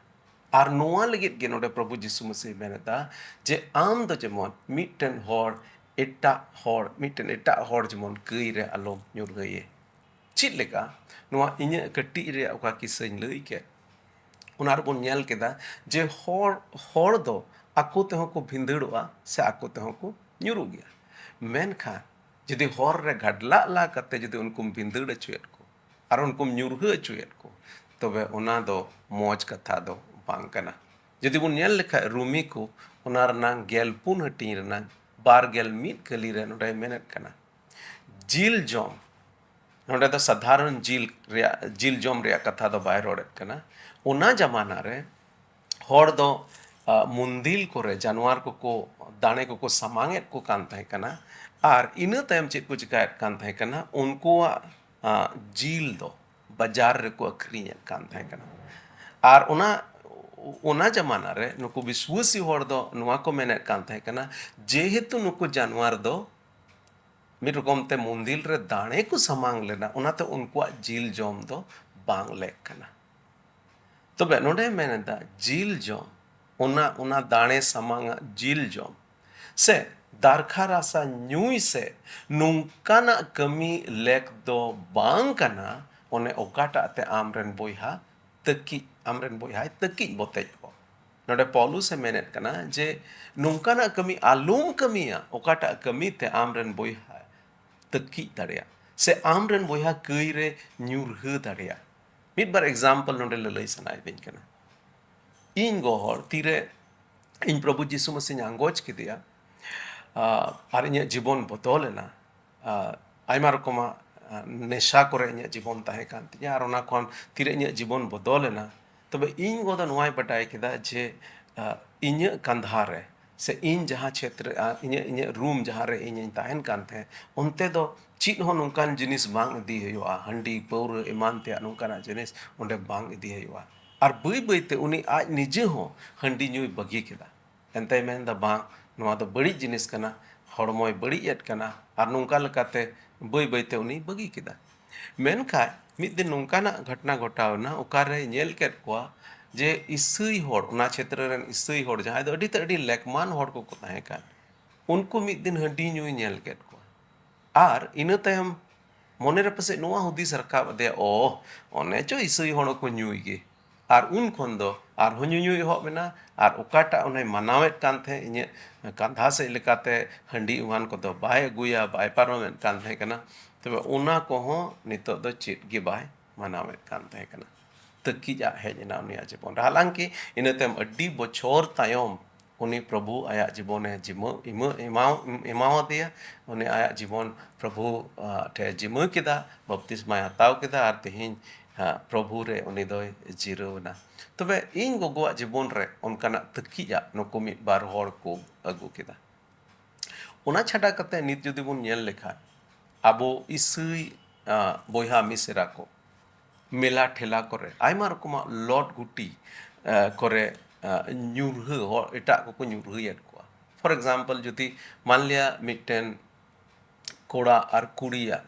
ᱟᱨ ᱱᱚᱣᱟ ᱞᱟᱹᱜᱤᱫ ᱜᱮ ᱱᱚᱰᱮ ᱯᱨᱚᱵᱷᱩ ᱡᱤᱥᱩ ᱢᱟᱹᱥᱤ ᱢᱮᱱ ᱮᱫᱟ ᱡᱮ ᱟᱢ ᱫᱚ ᱡᱮᱢᱚᱱ ᱢᱤᱫᱴᱮᱱ ᱦᱚᱲ ᱮᱴᱟᱜ ᱦᱚᱲ, ᱢᱤᱫᱴᱮᱱ ᱮᱴᱟᱜ ᱦᱚᱲ ᱡᱮᱢᱚᱱ ᱠᱟᱹᱭ ᱨᱮ ᱟᱞᱚᱢ ᱧᱩᱨᱦᱟᱹᱭᱮ᱾ ᱪᱮᱫ ᱞᱮᱠᱟ? ᱱᱚᱣᱟ ᱤᱧᱟᱹᱜ ᱠᱟᱹᱴᱤᱡ ᱨᱮᱭᱟᱜ ᱚᱠᱟ ᱠᱤᱥᱟᱹᱧ ᱞᱟᱹᱭ ᱠᱮᱫ, ᱚᱱᱟ ᱨᱮᱵᱚᱱ ᱧᱮᱞ ᱠᱮᱫᱟ ᱡᱮ ᱦᱚᱲ, ᱦᱚᱲ ᱫᱚ ᱟᱠᱚ ᱛᱮᱦᱚᱸ ᱠᱚ ᱵᱷᱤᱸᱫᱟᱹᱲᱚᱜᱼᱟ ᱥᱮ ᱟᱠᱚ ᱛᱮᱦᱚᱸ ᱠᱚ ᱧᱩᱨᱩᱜ ᱜᱮᱭᱟ᱾ ᱢᱮᱱᱠᱷᱟᱱ ᱡᱩᱫᱤ ᱦᱚᱨ ᱨᱮ ᱜᱟᱰᱞᱟᱜ ᱞᱟ ᱠᱟᱛᱮ ᱡᱩᱫᱤ ᱩᱱᱠᱩᱢ ᱵᱷᱤᱸᱫᱟᱹᱲ ᱦᱚᱪᱚᱭᱮᱫ ᱠᱚ ᱟᱨ ᱩᱱᱠᱩᱢ ᱧᱩᱨᱦᱟᱹ ᱦᱚᱪᱚᱭᱮᱫ ᱠᱚ, ᱛᱚᱵᱮ ᱚᱱᱟ ᱫᱚ ᱢᱚᱡᱽ ᱠᱟᱛᱷᱟ ᱫᱚ ᱵᱟᱝ ᱠᱟᱱᱟ᱾ ᱡᱩᱫᱤ ᱵᱚᱱ ᱧᱮᱞ ᱞᱮᱠᱷᱟᱡ, ᱨᱩᱢᱤ ᱠᱚ ᱚᱱᱟ ᱨᱮᱱᱟᱝ ᱜᱮᱞ ᱯᱩᱱ ᱦᱟᱹᱴᱤᱧ ᱨᱮᱱᱟᱝ ᱵᱟᱨ ᱜᱮᱞ ᱢᱤᱫ ᱠᱟᱹᱞᱤ ᱨᱮ ᱱᱚᱰᱮᱭ ᱢᱮᱱᱮᱫ ᱠᱟᱱᱟ, ᱡᱤᱞ ᱡᱚᱢ, ᱱᱚᱰᱮ ᱫᱚ ᱥᱟᱫᱷᱟᱨᱚᱱ ᱡᱤᱞ ᱨᱮᱭᱟᱜ, ᱡᱤᱞ ᱡᱚᱢ ᱨᱮᱭᱟᱜ ᱠᱟᱛᱷᱟ ᱫᱚ ᱵᱟᱭ ᱨᱚᱲᱮᱫ ᱠᱟᱱᱟ᱾ ᱚᱱᱟ ᱡᱟᱢᱟᱱᱟ ᱨᱮ ᱦᱚᱲ ᱫᱚ, ᱟ, ᱢᱩᱱᱫᱤᱞ ᱠᱚᱨᱮ ᱡᱟᱱᱣᱟᱨ ᱠᱚᱠᱚ, ᱫᱟᱲᱮ ᱠᱚᱠᱚ ᱥᱟᱢᱟᱝ ᱮᱫ ᱠᱚ ᱠᱟᱱ ᱛᱟᱦᱮᱸ ᱠᱟᱱᱟ᱾ ᱟᱨ ᱤᱱᱟᱹ ᱛᱟᱭᱚᱢ ᱪᱮᱫ ᱠᱚ ᱪᱤᱠᱟᱭᱮᱫ ᱠᱟᱱ ᱛᱟᱦᱮᱸ ᱠᱟᱱᱟ? ᱩᱱᱠᱩᱣᱟᱜ, ᱟ, ᱡᱤᱞ ᱫᱚ ᱵᱟᱡᱟᱨ ᱨᱮᱠᱚ ᱟᱹᱠᱷᱨᱤᱧᱮᱫ ᱠᱟᱱ ᱛᱟᱦᱮᱸ ᱠᱟᱱᱟ᱾ ᱟᱨ ᱚᱱᱟ, ᱚᱱᱟ ᱡᱟᱢᱟᱱᱟ ᱨᱮ ᱱᱩᱠᱩ ᱵᱤᱥᱣᱟᱹᱥᱤ ᱦᱚᱲ ᱫᱚ ᱱᱚᱣᱟ ᱠᱚ ᱢᱮᱱᱮᱫ ᱠᱟᱱ ᱛᱟᱦᱮᱸ ᱠᱟᱱᱟ, ᱡᱮᱦᱮᱛᱩ ᱱᱩᱠᱩ ᱡᱟᱱᱣᱟᱨ ᱫᱚ ᱢᱤᱫ ᱨᱚᱠᱚᱢ ᱛᱮ ᱢᱩᱱᱫᱤᱞ ᱨᱮ ᱫᱟᱲᱮ ᱠᱚ ᱥᱟᱢᱟᱝ ᱞᱮᱱᱟ, ᱚᱱᱟᱛᱮ ᱩᱱᱠᱩᱣᱟᱜ ᱡᱤᱞ ᱡᱚᱢ ᱫᱚ ᱵᱟᱝ ᱞᱮᱠ ᱠᱟᱱᱟ᱾ ᱛᱚᱵᱮ ᱱᱚᱰᱮ ᱢᱮᱱ ᱮᱫᱟ, ᱡᱤᱞ ᱡᱚᱢ, ᱚᱱᱟ, ᱚᱱᱟ ᱫᱟᱲᱮ ᱥᱟᱢᱟᱝ ᱟᱜ ᱡᱤᱞ ᱡᱚᱢ ᱥᱮ ᱫᱟᱨᱠᱷᱟ ᱨᱟᱥᱟ ᱧᱩᱭ ᱥᱮ ᱱᱚᱝᱠᱟᱱᱟᱜ ᱠᱟᱹᱢᱤ ᱞᱮᱠ ᱫᱚ ᱵᱟᱝ ᱠᱟᱱᱟ, ᱚᱱᱮ ᱚᱠᱟᱴᱟᱜ ᱛᱮ ᱟᱢᱨᱮᱱ ᱵᱚᱭᱦᱟ ᱛᱟᱹᱠᱤᱡ, ᱟᱢᱨᱮᱱ ᱵᱚᱭᱦᱟᱭ ᱛᱟᱹᱠᱤᱡ ᱵᱚᱛᱮᱡ ᱠᱚ᱾ ᱱᱚᱰᱮ ᱯᱚᱞᱩᱥ ᱮ ᱢᱮᱱᱮᱫ ᱠᱟᱱᱟ ᱡᱮ ᱱᱚᱝᱠᱟᱱᱟᱜ ᱠᱟᱹᱢᱤ ᱟᱞᱚᱢ ᱠᱟᱹᱢᱤᱭᱟ, ᱚᱠᱟᱴᱟᱜ ᱠᱟᱹᱢᱤ ᱛᱮ ᱟᱢᱨᱮᱱ ᱵᱚᱭᱦᱟ ᱛᱟᱹᱠᱤᱡ ᱫᱟᱲᱮᱭᱟᱜ ᱥᱮ ᱟᱢᱨᱮᱱ ᱵᱚᱭᱦᱟ ᱠᱟᱹᱭ ᱨᱮ ᱧᱩᱨᱦᱟᱹ ᱫᱟᱲᱮᱭᱟᱜ᱾ ᱢᱤᱫ ᱵᱟᱨ example ᱱᱚᱰᱮ ᱞᱟᱹᱞᱟᱹᱭ ᱥᱟᱱᱟᱭᱮᱫᱤᱧ ᱠᱟᱱᱟ᱾ ᱤᱧ ᱜᱚ ᱦᱚᱲ ᱛᱤᱨᱮ ᱤᱧ ᱯᱨᱚᱵᱷᱩ ᱡᱤᱥᱩ ᱢᱟᱥᱤᱧ ᱟᱸᱜᱚᱪ ᱠᱮᱫᱮᱭᱟ, ᱟ, ᱟᱨ ᱤᱧᱟᱹᱜ ᱡᱤᱵᱚᱱ ᱵᱚᱫᱚᱞ ᱮᱱᱟ᱾ ᱟ, ᱟᱭᱢᱟ ᱨᱚᱠᱚᱢᱟᱜ, ᱟ, ᱱᱮᱥᱟ ᱠᱚᱨᱮ ᱤᱧᱟᱹᱜ ᱡᱤᱵᱚᱱ ᱛᱟᱦᱮᱸ ᱠᱟᱱ ᱛᱤᱧᱟᱹ, ᱟᱨ ᱚᱱᱟ ᱠᱷᱚᱱ ᱛᱤᱨᱮ ᱤᱧᱟᱹᱜ ᱡᱤᱵᱚᱱ ᱵᱚᱫᱚᱞ ᱮᱱᱟ, ᱛᱚᱵᱮ ᱤᱧ ᱜᱚ ᱫᱚ ᱱᱚᱣᱟᱭ ᱵᱟᱰᱟᱭ ᱠᱮᱫᱟ ᱡᱮ, ᱟ, ᱤᱧᱟᱹᱜ ᱠᱟᱸᱫᱷᱟ ᱨᱮ ᱥᱮ ᱤᱧ ᱡᱟᱦᱟᱸ ᱪᱷᱮᱛᱨᱮ, ᱟ, ᱤᱧᱟᱹᱜ, ᱤᱧᱟᱹᱜ ᱨᱩᱢ ᱡᱟᱦᱟᱸ ᱨᱮ ᱤᱧᱤᱧ ᱛᱟᱦᱮᱱ ᱠᱟᱱ ᱛᱟᱦᱮᱸᱫ, ᱚᱱᱛᱮ ᱫᱚ ᱪᱮᱫ ᱦᱚᱸ ᱱᱚᱝᱠᱟᱱ ᱡᱤᱱᱤᱥ ᱵᱟᱝ ᱤᱫᱤ ᱦᱩᱭᱩᱜᱼᱟ, ᱦᱟᱺᱰᱤ, ᱯᱟᱹᱣᱨᱟᱹ, ᱮᱢᱟᱱ ᱛᱮᱭᱟᱜ ᱱᱚᱝᱠᱟᱱᱟᱜ ᱡᱤᱱᱤᱥ ᱚᱸᱰᱮ ᱵᱟᱝ ᱤᱫᱤ ᱦᱩᱭᱩᱜᱼᱟ᱾ ᱟᱨ ᱵᱟᱹᱭ ᱵᱟᱹᱭ ᱛᱮ ᱩᱱᱤ ᱟᱡ ᱱᱤᱡᱮ ᱦᱚᱸ ᱦᱟᱺᱰᱤ ᱧᱩᱭ ᱵᱟᱹᱜᱤ ᱠᱮᱫᱟ᱾ ᱮᱱᱛᱮᱭ ᱢᱮᱱᱫᱟ, "ᱵᱟᱝ, ᱱᱚᱣᱟ ᱫᱚ ᱵᱟᱹᱲᱤᱡ ᱡᱤᱱᱤᱥ ᱠᱟᱱᱟ, ᱦᱚᱲᱢᱚᱭ ᱵᱟᱹᱲᱤᱡ ᱮᱫ ᱠᱟᱱᱟ", ᱟᱨ ᱱᱚᱝᱠᱟ ᱞᱮᱠᱟᱛᱮ ᱵᱟᱹᱭ ᱵᱟᱹᱭᱛᱮ ᱩᱱᱤ ᱵᱟᱹᱜᱤ ᱠᱮᱫᱟ᱾ ᱢᱮᱱᱠᱷᱟᱱ ᱢᱤᱫ ᱫᱤᱱ ᱱᱚᱝᱠᱟᱱᱟᱜ ᱜᱷᱚᱴᱚᱱᱟ ᱜᱷᱚᱴᱟᱣ ᱮᱱᱟ, ᱚᱠᱟᱨᱮ ᱧᱮᱞ ᱠᱮᱫ ᱠᱚᱣᱟ ᱡᱮ ᱤᱥᱟᱹᱭ ᱦᱚᱲ, ᱚᱱᱟ ᱪᱷᱮᱛᱨᱚ ᱨᱮᱱ ᱤᱥᱟᱹᱭ ᱦᱚᱲ, ᱡᱟᱦᱟᱸᱭ ᱫᱚ ᱟᱹᱰᱤ ᱛᱮ ᱟᱹᱰᱤ ᱞᱮᱠᱢᱟᱱ ᱦᱚᱲ ᱠᱚᱠᱚ ᱛᱟᱦᱮᱸ ᱠᱟᱱ, ᱩᱱᱠᱩ ᱢᱤᱫ ᱫᱤᱱ ᱦᱟᱺᱰᱤ ᱧᱩᱭ ᱧᱮᱞ ᱠᱮᱫ ᱠᱚᱣᱟ᱾ ᱟᱨ ᱤᱱᱟᱹ ᱛᱟᱭᱚᱢ ᱢᱚᱱᱮᱨᱮ ᱯᱟᱥᱮᱡ ᱱᱚᱣᱟ ᱦᱩᱫᱤᱥ ᱨᱟᱠᱟᱵ ᱟᱫᱮᱭᱟ, "ᱚ, ᱚᱱᱮ ᱪᱚ ᱤᱥᱟᱹᱭ ᱦᱚᱲ ᱠᱚ ᱧᱩᱭ ᱜᱮ", ᱟᱨ ᱩᱱ ᱠᱷᱚᱱ ᱫᱚ ᱟᱨᱦᱚᱸ ᱧᱩᱧᱩᱭ ᱮᱦᱚᱵ ᱮᱱᱟ᱾ ᱟᱨ ᱚᱠᱟᱴᱟᱜ ᱚᱱᱟᱭ ᱢᱟᱱᱟᱣᱮᱫ ᱠᱟᱱ ᱛᱟᱦᱮᱸᱫ, ᱤᱧᱟᱹᱜ ᱠᱟᱸᱫᱷᱟ ᱥᱮᱫ ᱞᱮᱠᱟᱛᱮ ᱦᱟᱺᱰᱤ ᱮᱢᱟᱱ ᱠᱚᱫᱚ ᱵᱟᱭ ᱟᱹᱜᱩᱭᱟ, ᱵᱟᱭ ᱯᱟᱨᱚᱢᱮᱫ ᱠᱟᱱ ᱛᱟᱦᱮᱸ ᱠᱟᱱᱟ, ᱛᱚᱵᱮ ᱚᱱᱟ ᱠᱚᱦᱚᱸ ᱱᱤᱛᱚᱜ ᱫᱚ ᱪᱮᱫ ᱜᱮ ᱵᱟᱭ ᱢᱟᱱᱟᱣᱮᱫ ᱠᱟᱱ ᱛᱟᱦᱮᱸ ᱠᱟᱱᱟ᱾ ᱛᱟᱹᱠᱤᱡ ᱟᱜ ᱦᱮᱡ ᱮᱱᱟ ᱩᱱᱤᱭᱟᱜ ᱡᱤᱵᱚᱱ ᱨᱮ᱾ ᱦᱟᱞᱟᱝᱠᱤ ᱤᱱᱟᱹ ᱛᱟᱭᱚᱢ ᱟᱹᱰᱤ ᱵᱚᱪᱷᱚᱨ ᱛᱟᱭᱚᱢ ᱩᱱᱤ ᱯᱨᱚᱵᱷᱩ ᱟᱭᱟᱜ ᱡᱤᱵᱚᱱᱮ ᱡᱤᱢᱟᱹ-, ᱤᱢᱟᱹ-, ᱮᱢᱟᱣ-, ᱮᱢᱟᱣᱟᱫᱮᱭᱟ᱾ ᱩᱱᱤ ᱟᱭᱟᱜ ᱡᱤᱵᱚᱱ ᱯᱨᱚᱵᱷᱩ, ᱟ, ᱴᱷᱮᱱ ᱡᱤᱢᱟᱹ ᱠᱮᱫᱟ, ᱵᱟᱯᱛᱤᱥᱢᱟᱭ ᱦᱟᱛᱟᱣ ᱠᱮᱫᱟ, ᱟᱨ ᱛᱮᱦᱮᱧ, ᱟ, ᱯᱨᱚᱵᱷᱩ ᱨᱮ ᱩᱱᱤ ᱫᱚᱭ ᱡᱤᱨᱟᱹᱣ ᱮᱱᱟ᱾ ᱛᱚᱵᱮ ᱤᱧ ᱜᱚᱜᱚᱣᱟᱜ ᱡᱤᱵᱚᱱ ᱨᱮ ᱚᱱᱠᱟᱱᱟᱜ ᱛᱟᱹᱠᱤᱡᱟᱜ ᱱᱩᱠᱩ ᱢᱤᱫ ᱵᱟᱨ ᱦᱚᱲ ᱠᱚ ᱟᱹᱜᱩ ᱠᱮᱫᱟ᱾ ᱚᱱᱟ ᱪᱷᱟᱰᱟ ᱠᱟᱛᱮ ᱱᱤᱛ ᱡᱩᱫᱤ ᱵᱚᱱ ᱧᱮᱞ ᱞᱮᱠᱷᱟᱱ, ᱟᱵᱚ ᱤᱥᱟᱹᱭ, ᱟ, ᱵᱚᱭᱦᱟ ᱢᱤᱥᱮᱨᱟ ᱠᱚ ᱢᱮᱞᱟ ᱴᱷᱮᱞᱟ ᱠᱚᱨᱮ ᱟᱭᱢᱟ ᱨᱚᱠᱚᱢᱟᱜ ᱞᱚᱴ ᱜᱩᱴᱤ, ᱟ, ᱠᱚᱨᱮ, ᱟ, ᱧᱩᱨᱦᱟᱹ, ᱦᱚᱲ ᱮᱴᱟᱜ ᱠᱚᱠᱚ ᱧᱩᱨᱦᱟᱹᱭᱮᱫ ᱠᱚᱣᱟ᱾ For example, ᱡᱩᱫᱤ ᱢᱟᱱᱞᱤᱭᱟ ᱢᱤᱫᱴᱮᱱ ᱠᱚᱲᱟ ᱟᱨ ᱠᱩᱲᱤᱭᱟᱜ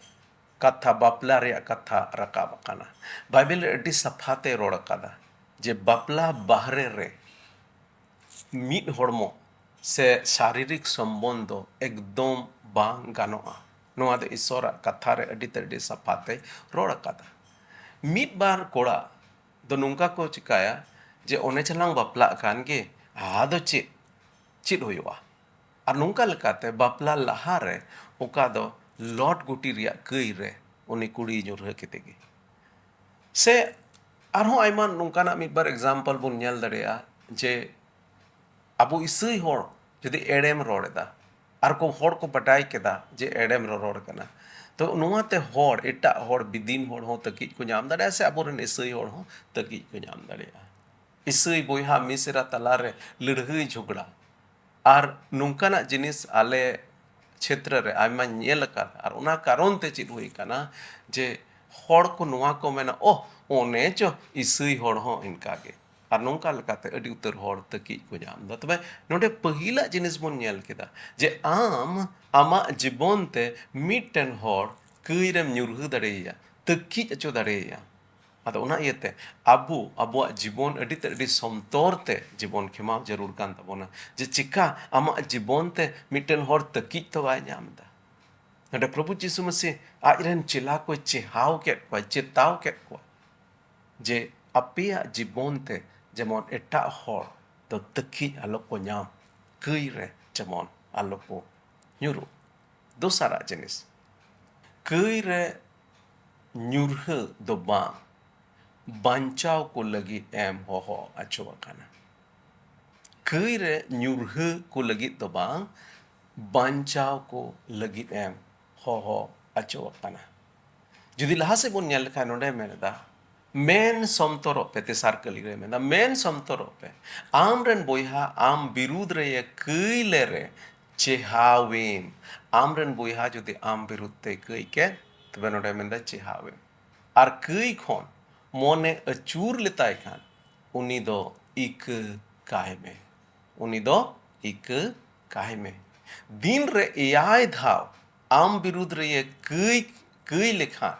ᱠᱟᱛᱷᱟ, ᱵᱟᱯᱞᱟ ᱨᱮᱭᱟᱜ ᱠᱟᱛᱷᱟ ᱨᱟᱠᱟᱵ ᱟᱠᱟᱱᱟ, ᱵᱟᱭᱵᱮᱞ ᱨᱮ ᱟᱹᱰᱤ ᱥᱟᱯᱷᱟ ᱛᱮ ᱨᱚᱲ ᱟᱠᱟᱫᱟ ᱡᱮ ᱵᱟᱯᱞᱟ ᱵᱟᱦᱨᱮ ᱨᱮ ᱢᱤᱫ ᱦᱚᱲᱢᱚ ᱥᱮ ᱥᱟᱨᱤᱨᱤᱠ ᱥᱚᱢᱵᱚᱱᱫᱷᱚ ᱮᱠᱫᱚᱢ ᱵᱟᱝ ᱜᱟᱱᱚᱜᱼᱟ᱾ ᱱᱚᱣᱟ ᱫᱚ ᱤᱥᱚᱨᱟᱜ ᱠᱟᱛᱷᱟ ᱨᱮ ᱟᱹᱰᱤ ᱛᱮᱫ ᱟᱹᱰᱤ ᱥᱟᱯᱷᱟ ᱛᱮᱭ ᱨᱚᱲ ᱟᱠᱟᱫᱟ᱾ ᱢᱤᱫ ᱵᱟᱨ ᱠᱚᱲᱟ ᱫᱚ ᱱᱚᱝᱠᱟ ᱠᱚ ᱪᱤᱠᱟᱹᱭᱟ ᱡᱮ ᱚᱱᱮ ᱪᱮᱞᱟᱝ ᱵᱟᱯᱞᱟᱜ ᱠᱟᱱ ᱜᱮ, ᱟᱫᱚ ᱪᱮᱫ, ᱪᱮᱫ ᱦᱩᱭᱩᱜᱼᱟ? ᱟᱨ ᱱᱚᱝᱠᱟ ᱞᱮᱠᱟᱛᱮ ᱵᱟᱯᱞᱟ ᱞᱟᱦᱟ ᱨᱮ ᱚᱠᱟ ᱫᱚ ᱞᱚᱴ ᱜᱩᱴᱤ ᱨᱮᱭᱟᱜ ᱠᱟᱹᱭ ᱨᱮ ᱩᱱᱤ ᱠᱩᱲᱤ ᱧᱩᱨᱦᱟᱹ ᱠᱮᱫᱮ ᱜᱮ᱾ ᱥᱮ ᱟᱨᱦᱚᱸ ᱟᱭᱢᱟ ᱱᱚᱝᱠᱟᱱᱟᱜ ᱢᱤᱫ ᱵᱟᱨ example ᱵᱚᱱ ᱧᱮᱞ ᱫᱟᱲᱮᱭᱟᱜᱼᱟ ᱡᱮ ᱟᱵᱚ ᱤᱥᱟᱹᱭ ᱦᱚᱲ ᱡᱩᱫᱤ ᱮᱲᱮᱢ ᱨᱚᱲ ᱮᱫᱟ, ᱟᱨ ᱠᱚ ᱦᱚᱲ ᱠᱚ ᱵᱟᱰᱟᱭ ᱠᱮᱫᱟ ᱡᱮ ᱮᱲᱮᱢ ᱨᱚᱨᱚᱲ ᱠᱟᱱᱟ, ᱛᱚ ᱱᱚᱣᱟᱛᱮ ᱦᱚᱲ, ᱮᱴᱟᱜ ᱦᱚᱲ, ᱵᱤᱫᱤᱱ ᱦᱚᱲ ᱦᱚᱸ ᱛᱟᱹᱠᱤᱡ ᱠᱚ ᱧᱟᱢ ᱫᱟᱲᱮᱭᱟᱜᱼᱟ, ᱥᱮ ᱟᱵᱚᱨᱮᱱ ᱤᱥᱟᱹᱭ ᱦᱚᱲ ᱦᱚᱸ ᱛᱟᱹᱠᱤᱡ ᱠᱚ ᱧᱟᱢ ᱫᱟᱲᱮᱭᱟᱜᱼᱟ᱾ ᱤᱥᱟᱹᱭ ᱵᱚᱭᱦᱟ ᱢᱤᱥᱮᱨᱟ ᱛᱟᱞᱟᱨᱮ ᱞᱟᱹᱲᱦᱟᱹᱭ ᱡᱷᱚᱜᱽᱲᱟ, ᱟᱨ ᱱᱚᱝᱠᱟᱱᱟᱜ ᱡᱤᱱᱤᱥ ᱟᱞᱮ ᱪᱷᱮᱛᱨᱚ ᱨᱮ ᱟᱭᱢᱟᱧ ᱧᱮᱞ ᱟᱠᱟᱫ᱾ ᱟᱨ ᱚᱱᱟ ᱠᱟᱨᱚᱱ ᱛᱮ ᱪᱮᱫ ᱦᱩᱭ ᱠᱟᱱᱟ ᱡᱮ ᱦᱚᱲ ᱠᱚ ᱱᱚᱣᱟ ᱠᱚ ᱢᱮᱱᱟ, "ᱳᱦ, ᱚᱱᱮ ᱪᱚ ᱤᱥᱟᱹᱭ ᱦᱚᱲ ᱦᱚᱸ ᱤᱱᱠᱟ ᱜᱮ᱾" ᱟᱨ ᱱᱚᱝᱠᱟ ᱞᱮᱠᱟᱛᱮ ᱟᱹᱰᱤ ᱩᱛᱟᱹᱨ ᱦᱚᱲ ᱛᱟᱹᱠᱤᱡ ᱠᱚ ᱧᱟᱢ ᱮᱫᱟ᱾ ᱛᱚᱵᱮ ᱱᱚᱰᱮ ᱯᱟᱹᱦᱤᱞᱟᱜ ᱡᱤᱱᱤᱥ ᱵᱚᱱ ᱧᱮᱞ ᱠᱮᱫᱟ ᱡᱮ ᱟᱢ ᱟᱢᱟᱜ ᱡᱤᱵᱚᱱ ᱛᱮ ᱢᱤᱫᱴᱮᱱ ᱦᱚᱲ ᱠᱟᱹᱭ ᱨᱮᱢ ᱧᱩᱨᱦᱟᱹ ᱫᱟᱲᱮᱭᱟᱭᱟ, ᱛᱟᱹᱠᱤᱡ ᱦᱚᱪᱚ ᱫᱟᱲᱮᱭᱟᱭᱟ᱾ ᱟᱫᱚ ᱚᱱᱟ ᱤᱭᱟᱹᱛᱮ ᱟᱵᱚ ᱟᱵᱚᱣᱟᱜ ᱡᱤᱵᱚᱱ ᱟᱹᱰᱤ ᱛᱮᱫ ᱟᱹᱰᱤ ᱥᱚᱱᱛᱚᱨ ᱛᱮ ᱡᱤᱵᱚᱱ ᱠᱷᱮᱢᱟᱣ ᱡᱟᱹᱨᱩᱲ ᱠᱟᱱ ᱛᱟᱵᱚᱱᱟ, ᱡᱮ ᱪᱮᱠᱟ ᱟᱢᱟᱜ ᱡᱤᱵᱚᱱ ᱛᱮ ᱢᱤᱫᱴᱮᱱ ᱦᱚᱲ ᱛᱟᱹᱠᱤᱡ ᱛᱚ ᱵᱟᱭ ᱧᱟᱢ ᱮᱫᱟ᱾ ᱱᱚᱰᱮ ᱯᱨᱚᱵᱷᱩ ᱡᱤᱥᱩ ᱢᱟᱥᱤ ᱟᱡ ᱨᱮᱱ ᱪᱮᱞᱟ ᱠᱚᱭ ᱪᱮᱦᱟᱣ ᱠᱮᱫ ᱠᱚᱣᱟ, ᱪᱮᱛᱟᱣ ᱠᱮᱫ ᱠᱚᱣᱟ ᱡᱮ ᱟᱯᱮᱭᱟᱜ ᱡᱤᱵᱚᱱ ᱛᱮ ᱡᱮᱢᱚᱱ ᱮᱴᱟᱜ ᱦᱚᱲ ᱫᱚ ᱛᱟᱹᱠᱤᱡ ᱟᱞᱚ ᱠᱚ ᱧᱟᱢ, ᱠᱟᱹᱭ ᱨᱮ ᱡᱮᱢᱚᱱ ᱟᱞᱚ ᱠᱚ ᱧᱩᱨᱩᱜ᱾ ᱫᱚᱥᱟᱨᱟᱜ ᱡᱤᱱᱤᱥ, ᱠᱟᱹᱭ ᱨᱮ ᱧᱩᱨᱦᱟᱹ ᱫᱚ ᱵᱟᱝ, ᱵᱟᱧᱪᱟᱣ ᱠᱚ ᱞᱟᱹᱜᱤᱫ ᱮᱢ ᱦᱚᱦᱚ ᱟᱪᱚ ᱟᱠᱟᱱᱟ᱾ ᱠᱟᱹᱭ ᱨᱮ ᱧᱩᱨᱦᱟᱹ ᱠᱚ ᱞᱟᱹᱜᱤᱫ ᱫᱚ ᱵᱟᱝ, ᱵᱟᱧᱪᱟᱣ ᱠᱚ ᱞᱟᱹᱜᱤᱫ ᱮᱢ ᱦᱚᱦᱚ ᱟᱪᱚ ᱟᱠᱟᱱᱟ᱾ ᱡᱩᱫᱤ ᱞᱟᱦᱟ ᱥᱮᱫ ᱵᱚᱱ ᱧᱮᱞ ᱞᱮᱠᱷᱟᱱ, ᱱᱚᱰᱮ ᱢᱮᱱ ᱮᱫᱟ, "ᱢᱮᱱ ᱥᱚᱱᱛᱚᱨᱚᱜ ᱯᱮ", ᱛᱮᱥᱟᱨ ᱠᱟᱹᱞᱤ ᱨᱮ ᱢᱮᱱᱫᱟ, "ᱢᱮᱱ ᱥᱚᱱᱛᱚᱨᱚᱜ ᱯᱮ, ᱟᱢ ᱨᱮᱱ ᱵᱚᱭᱦᱟ ᱟᱢ ᱵᱤᱨᱩᱫᱽ ᱨᱮ ᱠᱟᱹᱭ ᱞᱮᱨᱮ ᱪᱮᱦᱟᱣᱮᱢ", ᱟᱢ ᱨᱮᱱ ᱵᱚᱭᱦᱟ ᱡᱩᱫᱤ ᱟᱢ ᱵᱤᱨᱩᱫᱽ ᱛᱮ ᱠᱟᱹᱭ ᱠᱮᱫ, ᱛᱚᱵᱮ ᱱᱚᱰᱮ ᱢᱮᱱᱫᱟ ᱪᱮᱦᱟᱣᱮᱢ, ᱟᱨ ᱠᱟᱹᱭ ᱠᱷᱚᱱ ᱢᱚᱱᱮ ᱟᱹᱪᱩᱨ ᱞᱮᱛᱟᱭ ᱠᱷᱟᱱ, ᱩᱱᱤ ᱫᱚ ᱤᱠᱟᱹ ᱠᱟᱭ ᱢᱮ, ᱩᱱᱤ ᱫᱚ ᱤᱠᱟᱹ ᱠᱟᱭ ᱢᱮ᱾ ᱫᱤᱱ ᱨᱮ ᱮᱭᱟᱭ ᱫᱷᱟᱣ ᱟᱢ ᱵᱤᱨᱩᱫᱽ ᱨᱮ ᱠᱟᱹᱭ, ᱠᱟᱹᱭ ᱞᱮᱠᱷᱟᱱ,